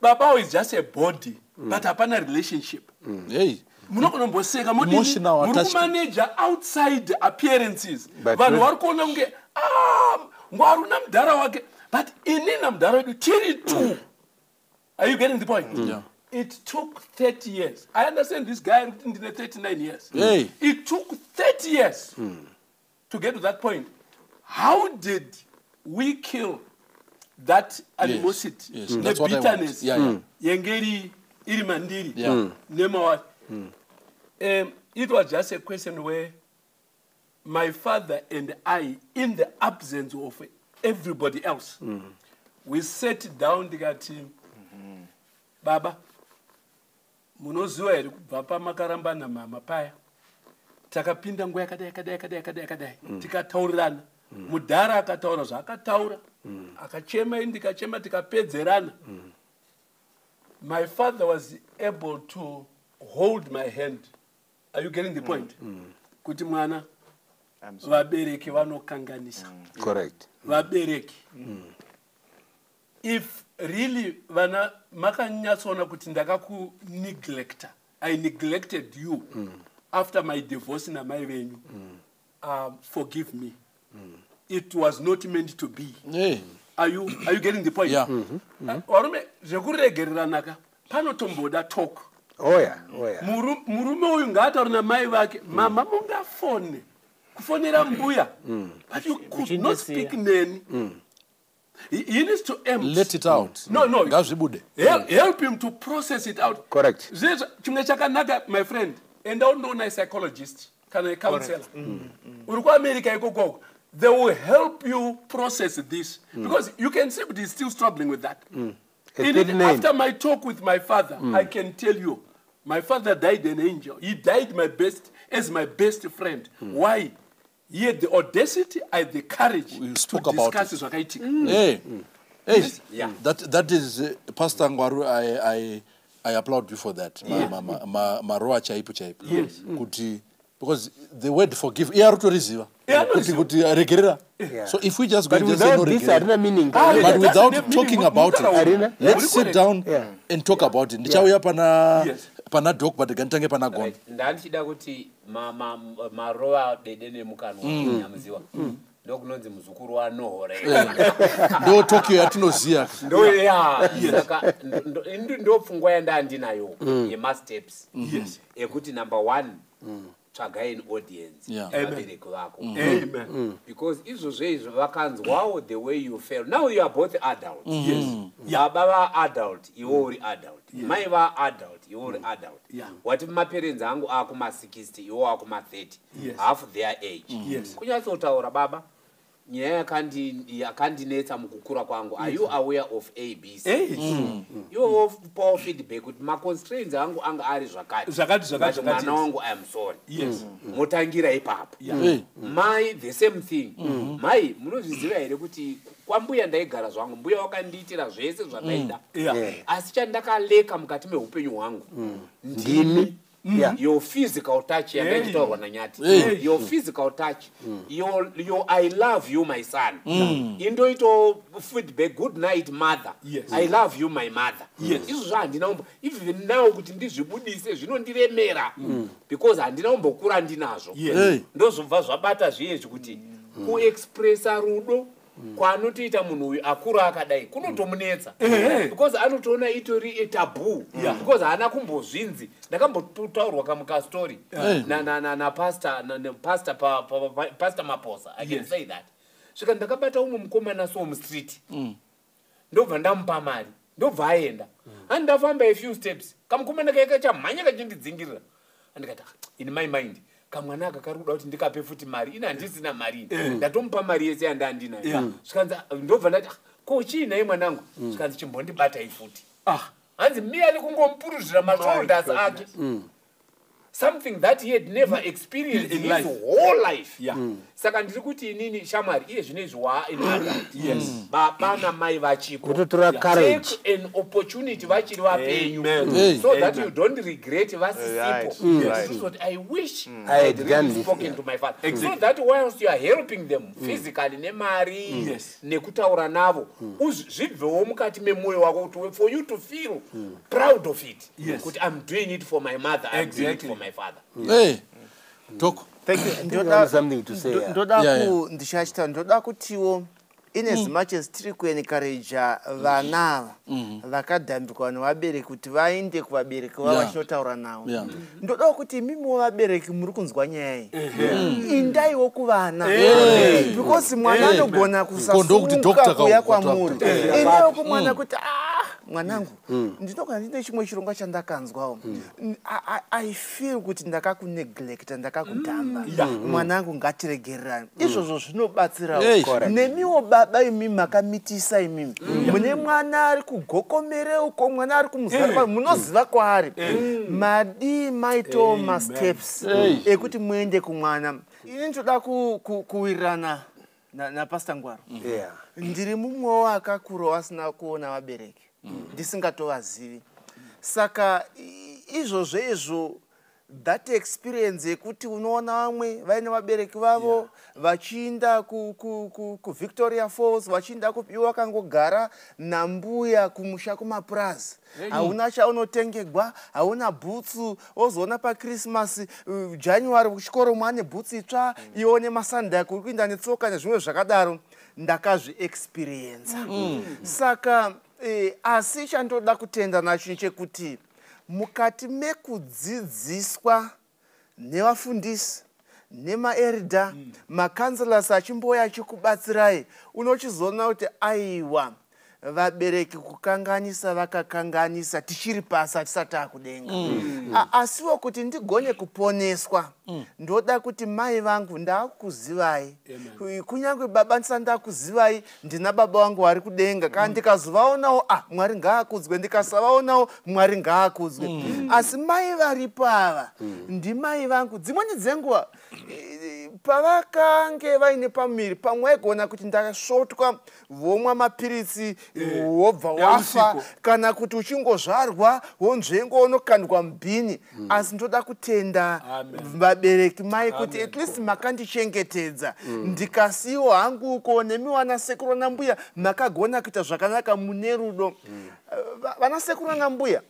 Baba is just a body, but hapana relationship. Hey. Munokonomboseka, Emotional muri attachment. kumaneja outside appearances. But Vanhu not- vari kuona kunge, "Ah, Ngwaru namudhara wake," but ini namudhara wedu tiri two. Are you getting the point? Yeah. It took 30 years. I understand this guy ari kuti ndine 39 years. Hey. It took 30 years to get to that point. How did we kill that animosity Yes, that's what I want. nebitterness yenge iri mandiri nemawari? It was just a question where my father and I, in the absence of everybody else, we sat down, ndikati, "Baba, munoziva here kubva pamakaramba namama paya takapinda nguva yakadai, yakadai, yakadai, yakadai, yakadai?" Tikataurirana. Mudhara akataura zvaakataura, akachema, ini ndikachema, tikapedzerana. My father was able to hold my hand. Are you getting the point? Kuti mwana, I'm sorry. vabereki vanokanganisa. Correct. Vabereki, if really vana makanyatsoona kuti ndakakuneglecta, I neglected you after my divorce namai venyu, forgive me. It was not meant to be. Hey. Are you getting the point? Yeah. Varume, zvekuregereranaka panotomboda talk. Oh yeah. Oh yeah. Murume uyu ngaataure namai vake. Mama, mungafone kufonera mbuya, but you could not speak neni. He needs to empty. Let it out. No. Ngazvibude. Help him to process it out. Correct. Chimwe chakanaka, my friend, enda undoona psychologist kana counselor. Uri kuAmerica ikokoko, they will help you process this, because you can see kuti he's still struggling with that. At Indeed, 39. after my talk with my father, I can tell you, my father died an angel. He died my best as my best friend. Why? He had the audacity, I had the courage We to spoke about discuss it. zvakaitika. Hey. Hey. Yeah. That is Pastor Ngwaru, I applaud you for that. Maroa chaipo chaipo. Yes. Kuti, because the word forgive, iye aritoriziva. Iye Kuti anoriziva. kuti regerera. Yeah. So if we just go But and just say no without this, regerera. harina meaning. Ah, But That without doesn't have talking meaning. about it, Arina? let's sit down Yeah. and talk about it. Ndichauya pana pana doc, but nganditange pana Gon. Right. Ndandichida kuti marova dede nemukanwa, nyamuziwa, ndokunonzi muzukuru waNohore. Ndo Tokyo yatinoziya. Ndo ya, saka ndo pfungwa yandandinayo yemasteps ekuti number one, tsvagai an audience yevabereki vako, Amen. because izvozvo izvo vakanzwawo the way you feel. Now you are both adult. Yes. Baba vaadult, iwe uri adult, mai vaadult, iwe uri adult. Wati maparents angu akuma60, iwe wakuma30, half their age. Kunyatsotaura, "Baba, nyaya yakandinetsa mukukura kwangu, are you aware of ABC?" Hey. Iwe wopawo feedback kuti maconstraints angu anga ari zvakati Zvakati, zvakati, but zvakati, mwana yes. wangu, I am sorry. Motangira ipapo. Hey. Mai, the same thing. "Mai, munozviziva here kuti kwambuya ndaigara zvangu, mbuya wakandiitira zvese zvandaida, asi chandakaleka mukati meupenyu hwangu Ndimi. Yeah. Your physical touch yandaichitaurwa naNyati, Hey. your physical touch, your 'I love you, my son.' Indoito feedback, 'Good night, mother.' I love you, my mother.' Izvozvo handina kumbo, even now kuti ndizvibudise zvinondiremera, because handina kumbokura ndinazvo." Hey. Ndozvobva zvabata zviyezvi kuti kuexpressa rudo kwaanotoita munhu uyu akura akadai kunotomunetsa, because anotoona itori taboo, because haana kumbozvinzi. Ndakambotaurwa kamukastori napastor Maposa, I can say that. Svika ndakabata umwe mukomana so mustreet, ndobva ndamupa mari, ndobva aenda. Hani ndafamba a few steps, kamukomana kaya kachamhanya kachindidzingirira. Andikati, "Ah, in my mind, kamwana aka kari kuda kuti ndikape futi mari. Ini handisina mari ini, ndatomupa mari yese yandandinayo." Zvikanzi, ndobva ndati, "Ah, ko chii nhai mwanangu?" Zvikanzi, "Chimbondibatai futi." Ah. Hanzi miyani kungomupuruzira mashoulders ake. Something that he had never experienced In his life. whole life. Saka ndiri kuti inini, shamwari, iye zvino izvi waa an adult, baba namai vachipo. Kutotora courage. Take an opportunity vachiri vapenyu, Amen. Hey. so that you don't regret vasisipo. Kutozoti, "I wish I I had had done really this." spoken to my father," so that whilst you are helping them physically nemari nekutaura navo, zvibvewo mukati memwoyo wako kuti for you to feel proud of it, kuti I'm doing it for my mother, I'm doing it for my father. Hey, Talk. Thank you. I think I have something to say, yeah. Ndoda ku ndichachita, ndoda kutiwo in as much as tiri kuencouraja vana ava vakadhambikwa nevabereki kuti vaende kuvabereki vavo vachinotaura navo, ndodawo kuti imimiwo vabereki muri kunzwa nyaya iyi, indaiwo kuvana, because mwana anogona Ko ndokuti kusasununguka doctor kuuya kwamuri. kwamuri. Indaiwo kumwana kuti, "Ah, mwanangu, ndinogona ndine chimwe chirongwa chandakanzwawo. I feel kuti ndakakuneglecta, ndakakudhamba. Mwanangu, ngatiregererani." Izvozvo zvinobatsirawo. Hey. Correct. Nemiwo baba imimi makamitisa, imimi mune mwana ari kugokomere uko, mwana ari kumuzara, munoziva kwaari, madii maitawo masteps ekuti muende kumwana? Ini ndoda kuwirirana naPastor Ngwaro. Ndiri mumwewo akakurawo asina kuona vabereki, ndisingatovazivi. Saka izvozvo izvo, that experience yekuti unoona vamwe vaine vabereki vavo vachiinda kuVictoria Falls, vachiinda kupiwa, vakangogara nambuya kumusha kumapurazi, hauna chaunotengegwa, hauna bhutsu. Wozoona paChristmas, January, kuchikoro mwane bhutsu itsva, iwo nemasandaki uri kuinda netsoka nezvimwe zvakadaro. Ndakazviexperiensa. Saka asi chandoda kutenda nacho nechekuti mukati mekudzidziswa nevafundisi nemaelders, macounsellors achimbouya achikubatsirai, unochizoona kuti aiwa, vabereki kukanganisa vakakanganisa, tichiri pasi, hatisati akudenga. Asiwo kuti ndigone kuponeswa, ndoda kuti mai vangu ndaakuzivai, kunyange baba ndisati ndakuzivai, ndina baba vangu vari kudenga. Kana ndikazovaonawo, ah, Mwari ngaakudzwe, ndikasavaonawo, Mwari ngaakudzwe, asi mai varipo ava ndimai vangu. Dzimweni dzenguva pavakange vaine pamuviri, pamwe vaigona kuti ndasvotwa, vomwa mapiritsi, wobva wafa, Usiku. kana kuti uchingozvarwa wonzvengo unokandwa mubhini. Asi ndoda kutenda Amen. vabereki mai kuti at least makandichengetedza, ndikasiyiwa hangu uko nemi vana sekuru nambuya, makagona kuita zvakanaka mune rudo. Vana sekuru nambuya,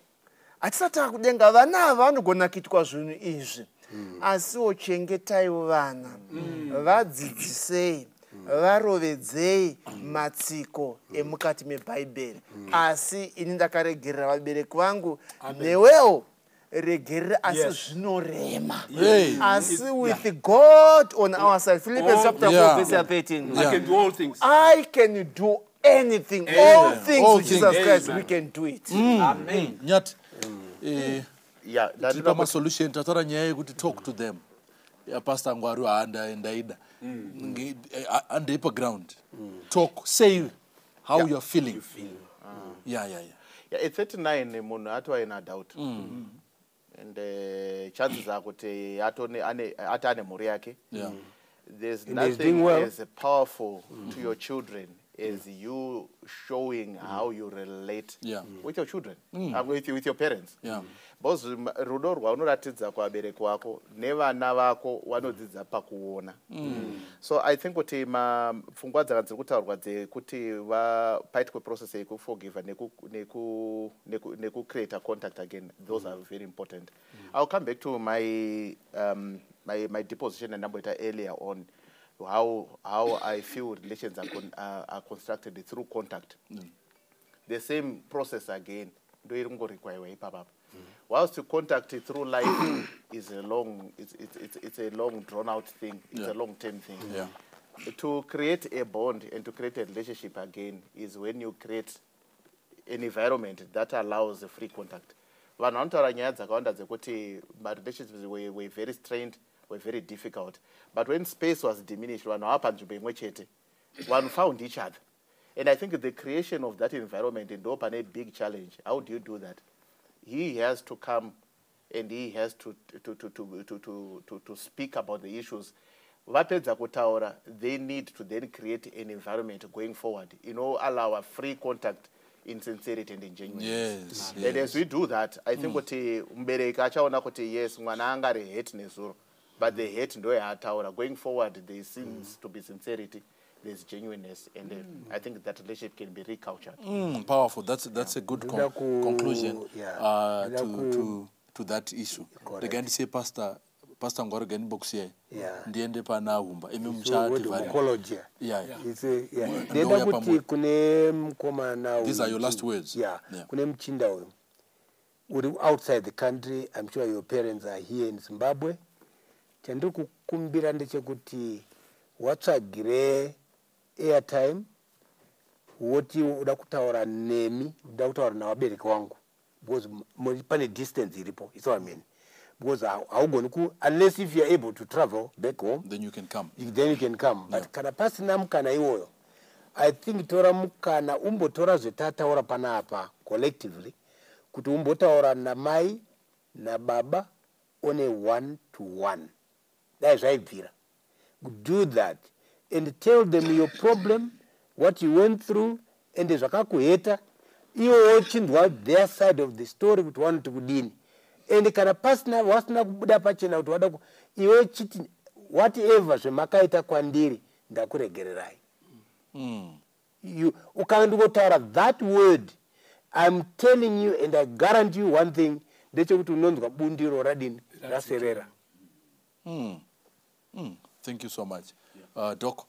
hatisati akudenga, vana ava vanogona kuitwa zvinhu izvi, asiwo chengetaiwo vana, vadzidzisei, varovedzei matsiko emukati mebhaibheri. Asi ini ndakaregerera vabereki vangu, newewo regerera, asi zvinorema. Hey. Asi with God on our side, Philippians chapter 4 verse ya 13, I can do all things. I can do anything, all things All with Jesus things. Christ, we can do it. Amen. Nyati, Yeah, tiri ndandinoda kuti pamasolution. Tataura nyaya yekuti talk to them. Pastor Ngwaru, haanda ndaida handei paground. Talk, say how you are feeling. Yeah. Yeah, at 39 munhu atova an adult and chances are kuti ati ane mhuri yake. There's And he's nothing doing well. as powerful to your children as you showing how you relate with your children, with your parents, because rudo rwaunoratidza kuvabereki vako nevana vako vanodzidza pakuona. So I think kuti pfungwa dzanga dziri kutaurwa dzekuti paitwe process yekuforgiva nekucreata contact again, those are very important. I'll come back to my deposition andamboita earlier on how I feel relations are constructed through contact. The same process again ndo iri kungorequirwa ipapapa. Whilst to contact through life is a long it's a long drawn out thing, it's a long term thing. To create a bond and to create a relationship again is when you create an environment that allows free contact. Vanhu vanotaura nyaya dzakawanda dzekuti marelationships were very strained, were very difficult, but when space was diminished, vanhu vava panzvimbo imwe chete, vanhu found each other. And I think the creation of that environment ndo pane big challenge. How do you do that? He has to come. And he has to speak about the issues. Vapedza kutaura, they need to then create an environment going forward allow a free contact in sincerity and in genuineness. And as we do that, I think kuti mubereki achaona kuti yes, mwana anga ari hurt nezuro, but the hurt ndo yaataura. Going forward, there seems to be sincerity, there's genuineness, and I think that relationship can be recultured. Powerful. That's a good conclusion to that issue. Correct. Rega ndisiye Pastor Ngwaro, rega ndimbokusiyai. Ndiende pana Humba. Imi So, muchativharira. ecology. Yeah. It's a, yeah. Ndouya Ndenda kuti pamwe. kune mukomana These are your uyu, last words. Yeah. Yeah. Kune muchinda uyu uri outside the country, I'm sure your parents are here in Zimbabwe. Chandiri kukumbira ndechekuti watsvagire airtime, woti uda kutaura nemi, uda kutaura navabereki wangu, because pane distance iripo. It's what I mean, because haugoni ku, unless if you are able to travel back home, Then you can come. Then you can come, but kana pasina mukana iwoyo, I think tora mukana umbotora zvetataura panapa collectively, kuti umbotaura namai nababa on a one to one. Dai zvaibvira, do that and tell them your problem, what you went through and zvakakuhurta iwo, wochinzwa their side of the story kuti vanoti kudini. And kana pasina, wasina kubuda pachena kuti wada iwe chiti whatever zvemakaita kwandiri, ndakuregererai. Ukandingotaura that word, I'm telling you and I guarantee you one thing, ndechekuti unonzwa bundiro radini, raserera. Thank you so much. Doc,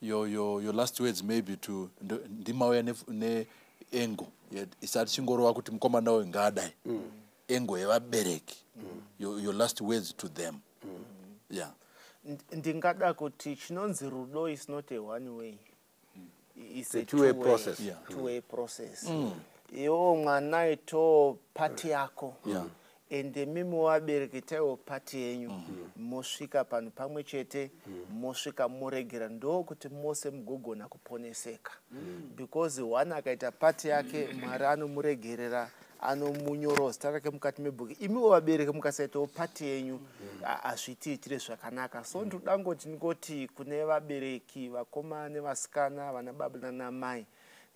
your last words maybe to ndimauya neangle isati chingorova kuti mukomana uyu ngaadai, angle yevabereki. Your last words to them. Yeah. Ndingada kuti chinonzi rudo is not a one way, it's a two-way process. Two-way process. Iwo mwana ito part yako, ende mimi vabereki taiwo part yenyu, mosvika panhu pamwe chete, mosvika moregera, ndokuti mose mugogona kuponeseka, because one akaita part yake, Mwari anomuregerera, anomunyorawo zita rake mukati mebhuku. Imiwo vabereki mukasaitawo part yenyu, hazvitiitire zvakanaka. So ndinoda ngoti ndingoti kune vabereki, vakomana nevasikana, vana baba nanamai,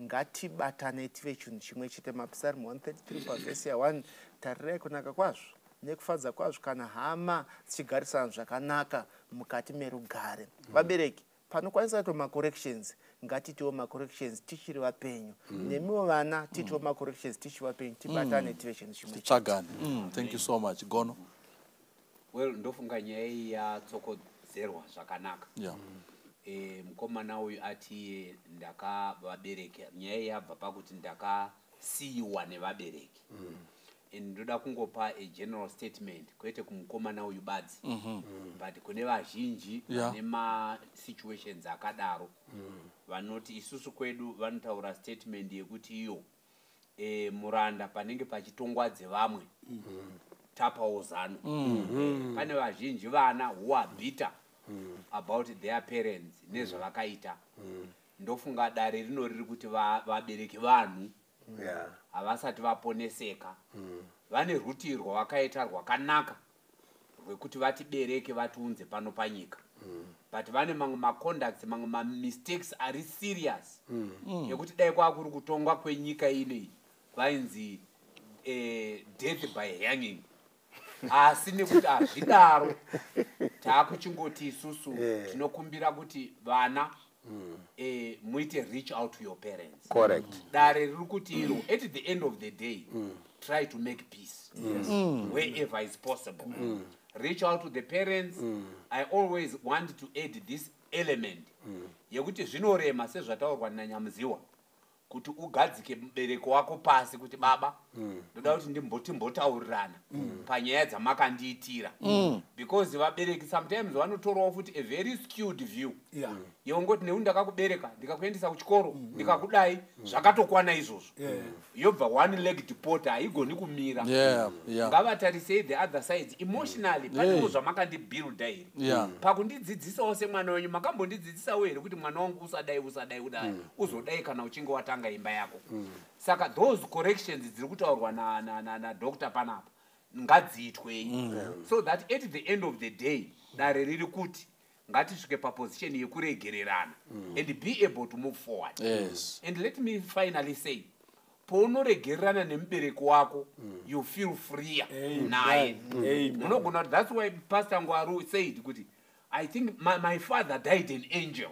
ngatibatane tive chinhu chimwe chete. Mapsalm 133 pavhesi ya1, tarirai kunaka kwazvo nekufadza kwazvo kana hama dzichigarisana zvakanaka mukati merugare. Vabereki, panokwanisa kuitwa macorrections, ngatitiwo macorrections tichiri vapenyu. Nemiwo vana, tiitiwo macorrections tichiri vapenyu. Tibatane tive chinhu chimwe chete. Tsvagani. Thank you so much. Gono. Well, ndofunga nyaya iyi yatsokodzerwa zvakanaka. Mukomana uyu ati ndakavabereki, nyaya iyi yabva pakuti ndakasiyiwa nevabereki. And ndoda kungopa a general statement, kwete kumukomana uyu badzi, but kune vazhinji vane masituations akadaro, vanoti isusu kwedu vanotaura statement yekuti iyo muranda panenge pachitongwa dzevamwe, tapawo zano. Pane vazhinji vana who are bitter about their parents nezvavakaita. Ndofunga dare rino riri kuti vabereki vanhu havasati vaponeseka. Vane rutivi rwavakaita rwakanaka rwekuti vatibereke, vatiunze pano panyika, but vane mamwe maconducts, mamwe mamistakes ari serious ekuti dai kwakuri kutongwa kwenyika inei, vainzi death by hanging. Asi nekuti hazvidaro, taakuchingoti isusu tinokumbira kuti vana muite reach out to your parents. Correct. Dare riri kuti iro at the end of the day, try to make peace wherever is possible. Reach out to the parents. I always want to add this element yekuti zvinorema, sezvataurwa nanyamuziwa, kuti ugadzike mubereki wako pasi kuti baba, ndoda kuti ndimbotaurirana panyaya dzamakandiitira, because vabereki sometimes vanotorawo futi a very skewed view yeungoti nekuti ndakakubereka, ndikakuendesa kuchikoro, ndikakudai, zvakatokwana izvozvo. Yobva one legged porter, haigoni kumira. Ngavatarisei the other sides emotionally. Panewo zvamakandibuilda here pakundidzidzisawo semwana wenyu? Makambondidzidzisawo here kuti mwana wangu, usadai, usadai, udai, uzodai kana uchinge watanga imba yako? Saka those corrections dziri kutaurwa nadoctor panapa. Ngadziitwei so that at the end of the day dare riri kuti ngatisvike paposition yekuregererana and be able to move forward. And let me finally say, paunoregererana nemubereki wako, you feel freer naye. Amen. Unogona kuti that's why Pastor Ngwaru said kuti I think my father died an angel.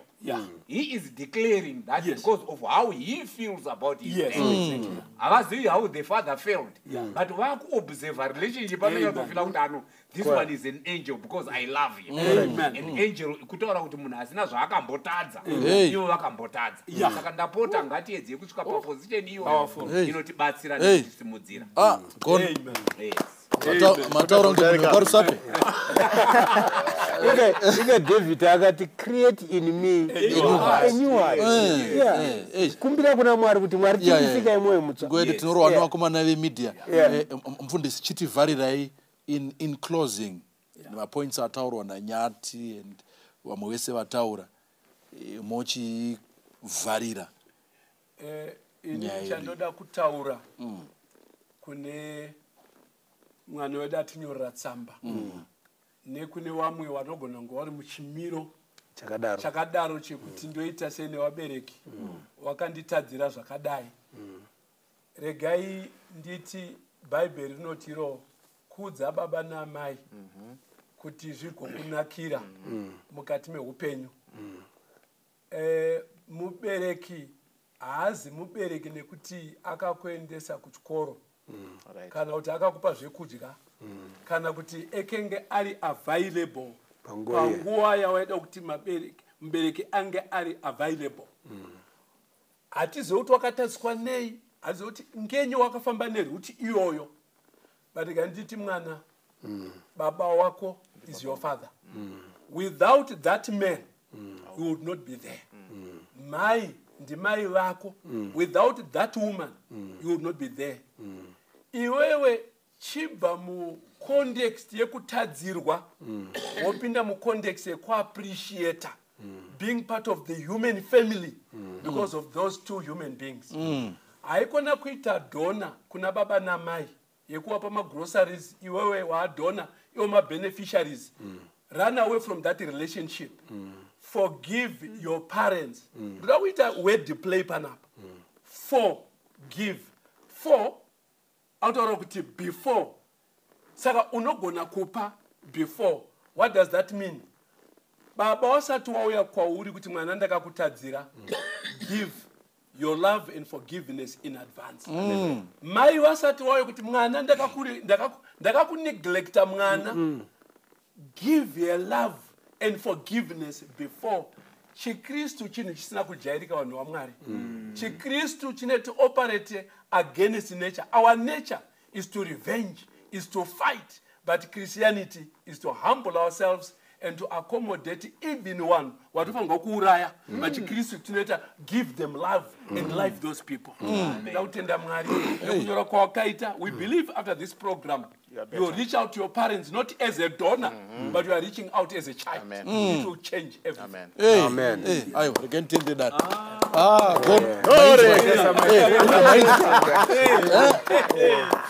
He is declaring that because of how he feels about his parents. Havazivi how the father felt, but vakuobserva relationship, vanonyatofila kuti ano, this one is an angel because I love him. Amen. An angel kutaura kuti munhu asina zvaakambotadza. Hey. Ivo vakambotadza. Saka ndapota, ngatiedzei kusvika paposition iyoyo Powerful. inotibatsira Hey. nekutisimudzira. Ah, gone. Amen. Yes. Mataura kunge munhu wekwaRusape. Inge David akati, "Create in me a new heart." Yeah. Kumbira kuna Mwari kuti Mwari tiisikai mwoyo mutsva. Ngoende tinorohwa nevakomana vemedia. Yeah. Mufundisi, chitivharirai in closing mapoints ataurwa naNyati and vamwe vese vataura. Mochivharira Ini nyaya yedu. chandoda kutaura kune mwana wedu atinyorera tsamba nekune vamwe vanogona kunge vari muchimiro chakadaro, chakadaro chekuti ndoita sei nevabereki wakanditadzira zvakadai, regai nditi Bhaibheri rinoti iro kudza baba namai kuti zvigokunakira mukati meupenyu. Mubereki haazi mubereki nekuti akakuendesa kuchikoro kana kuti akakupa zvekudya kana kuti ekenge ari available panguva iya. Panguva yawaida kuti mubereki ange ari available. Hatizivi kuti wakatadziswa nei, hatizivi kuti ngenyi wakafamba neroute iyoyo, but nganditi mwana, baba wako is your father. Without that man, you would not be there. Mai ndimai vako. Without that woman, you would not be there. Iwewe chibva mucontext yekutadzirwa, wopinda mucontext yekuappreciata being part of the human family because of those two human beings. Haikona kuita donor kuna baba namai yekuvapa magroceries, iwewe waadonor, iwo mabeneficiaries. Run away from that relationship. Forgive your parents. Ndoda kuita word play panapa. Forgive, for autaura kuti before, saka unogona kupa before. What does that mean? Baba wasati wauya kwauri kuti mwana ndakakutadzira, give your love and forgiveness in advance. Mai vasati wauya kuti mwana ndakakuneglecta mwana, give your love and forgiveness before. Chikristu chinhu chisina kujairika, vanhu vaMwari. Chikristu chineti operate against nature. Our nature is to revenge, is to fight, but Christianity is to humble ourselves and to accommodate even one watofanirwa kuuraya. But chikristu tinoita give them love and life those people. Ndoda kutenda Mwari nekunyora kwawakaita. We believe after this program you reach out to your parents not as a donor, but you are reaching out as a child. Amen. It will change everything. Amen. Hey, Amen. hey, aiwa, regai nditende dare. Ah, gone. Mainzwa.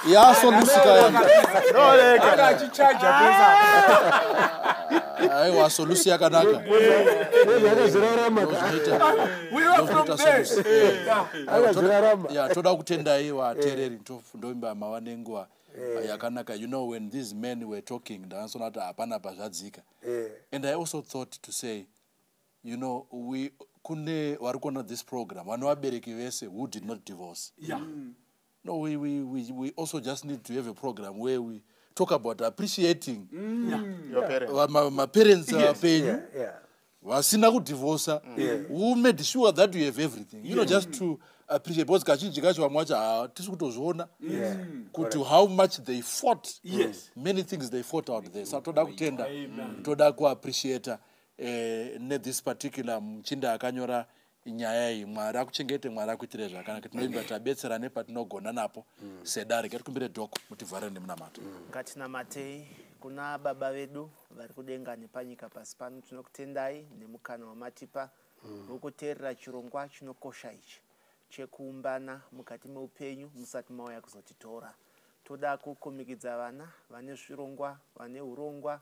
Yasolusika yanga. Anga achichaja pesa. Aiwa, solusi yakanaka. Akazvirarama. Ndozvinoita. We were from Ndozvinoita there. solusi. Akazvirarama. Ya, toda kutendai vateereri. Ndoimba mava nenguva yakanaka. You know, when these men were talking, ndakanyatsoona kuti hapana pazvadzika. And I also thought to say, we kune vari kuona this program vane vabereki vese who did not divorce. No, we also just need to have a program where we talk about appreciating Your parents. maparents apenyu vasina kudhivhosa, who made sure that you have everything, just to appreciate, because kazhinji kacho vamwe vacho hatisi kutozviona kuti how much they fought. Many things they fought out there. Saka toda kutenda, toda kuappreciata nethis particular muchinda akanyora nyaya iyi. Mwari akuchengete, Mwari akuitire zvakanaka. Tinoimba tabetsera nepatinogona napo sedare. Ngatikumbire Doko mutivharire nemunamato. Ngatinamatei kuna Baba vedu vari kudenga nepanyika pasi pano. Tinokutendai nemukana wamatipa wekuteerera chirongwa chinokosha ichi chekuumbana mukati meupenyu musati mauya kuzotitora. Toda kukomikidza vana vane zvirongwa, vane urongwa,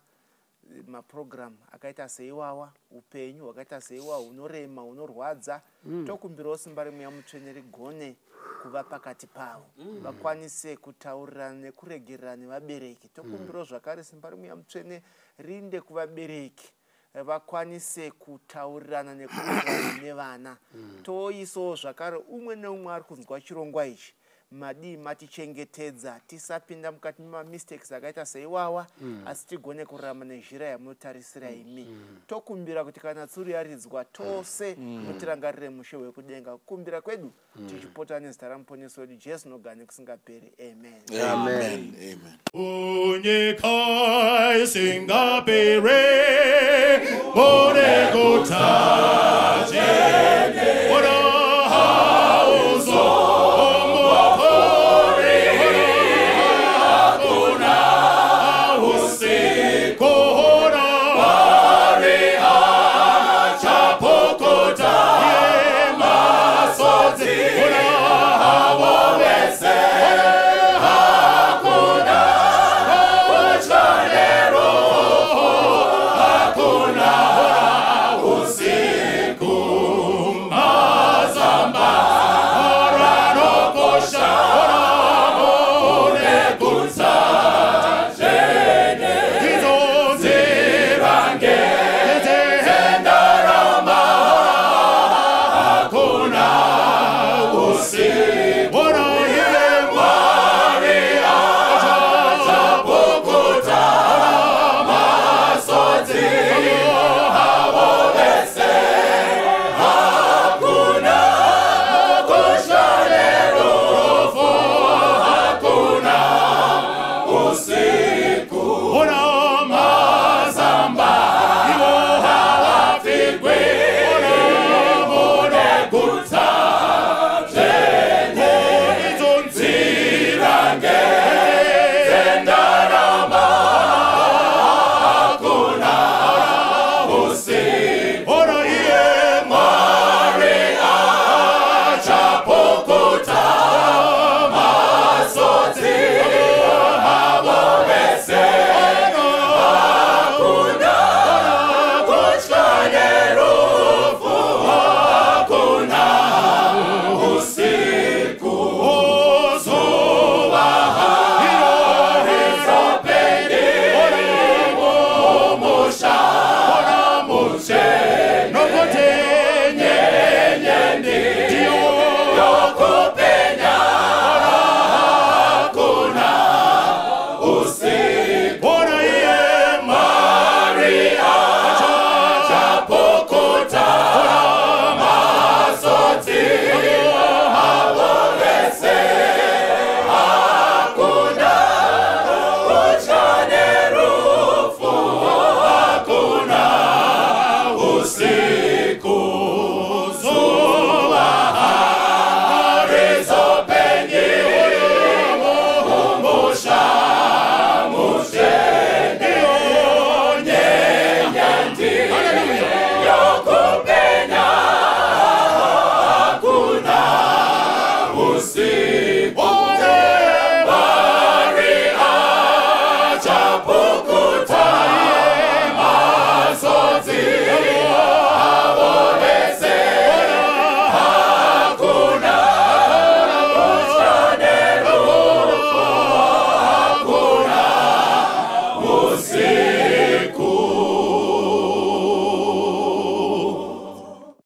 mapurogiramu akaita seiwawa, upenyu hwakaita seiwawa hunorema, hunorwadza. Tokumbirawo simba reMweya Mutsvene rigone kuva pakati pavo, vakwanise kutaurirana nekuregererana nevabereki. Tokumbirawo zvakare simba reMweya Mutsvene rinde kuvabereki, vakwanise kutaurirana nekuregererana nevana. Toisawo zvakare umwe neumwe ari kunzwa chirongwa ichi, madii matichengetedza, tisapinda mukati memamistakes akaita seiwawa, asi tigone kurarama nenzira yamunotarisira imi. Tokumbira kuti kana tsuri yaridzwa, tose mutirangarire mushe hwekudenga. Kukumbira kwedu tichipota nezita raMuponesi wedu Jesu nogara nekusingaperi. Amen. Amen. Amen. Kunyika isingaperi, mune guta dzvene.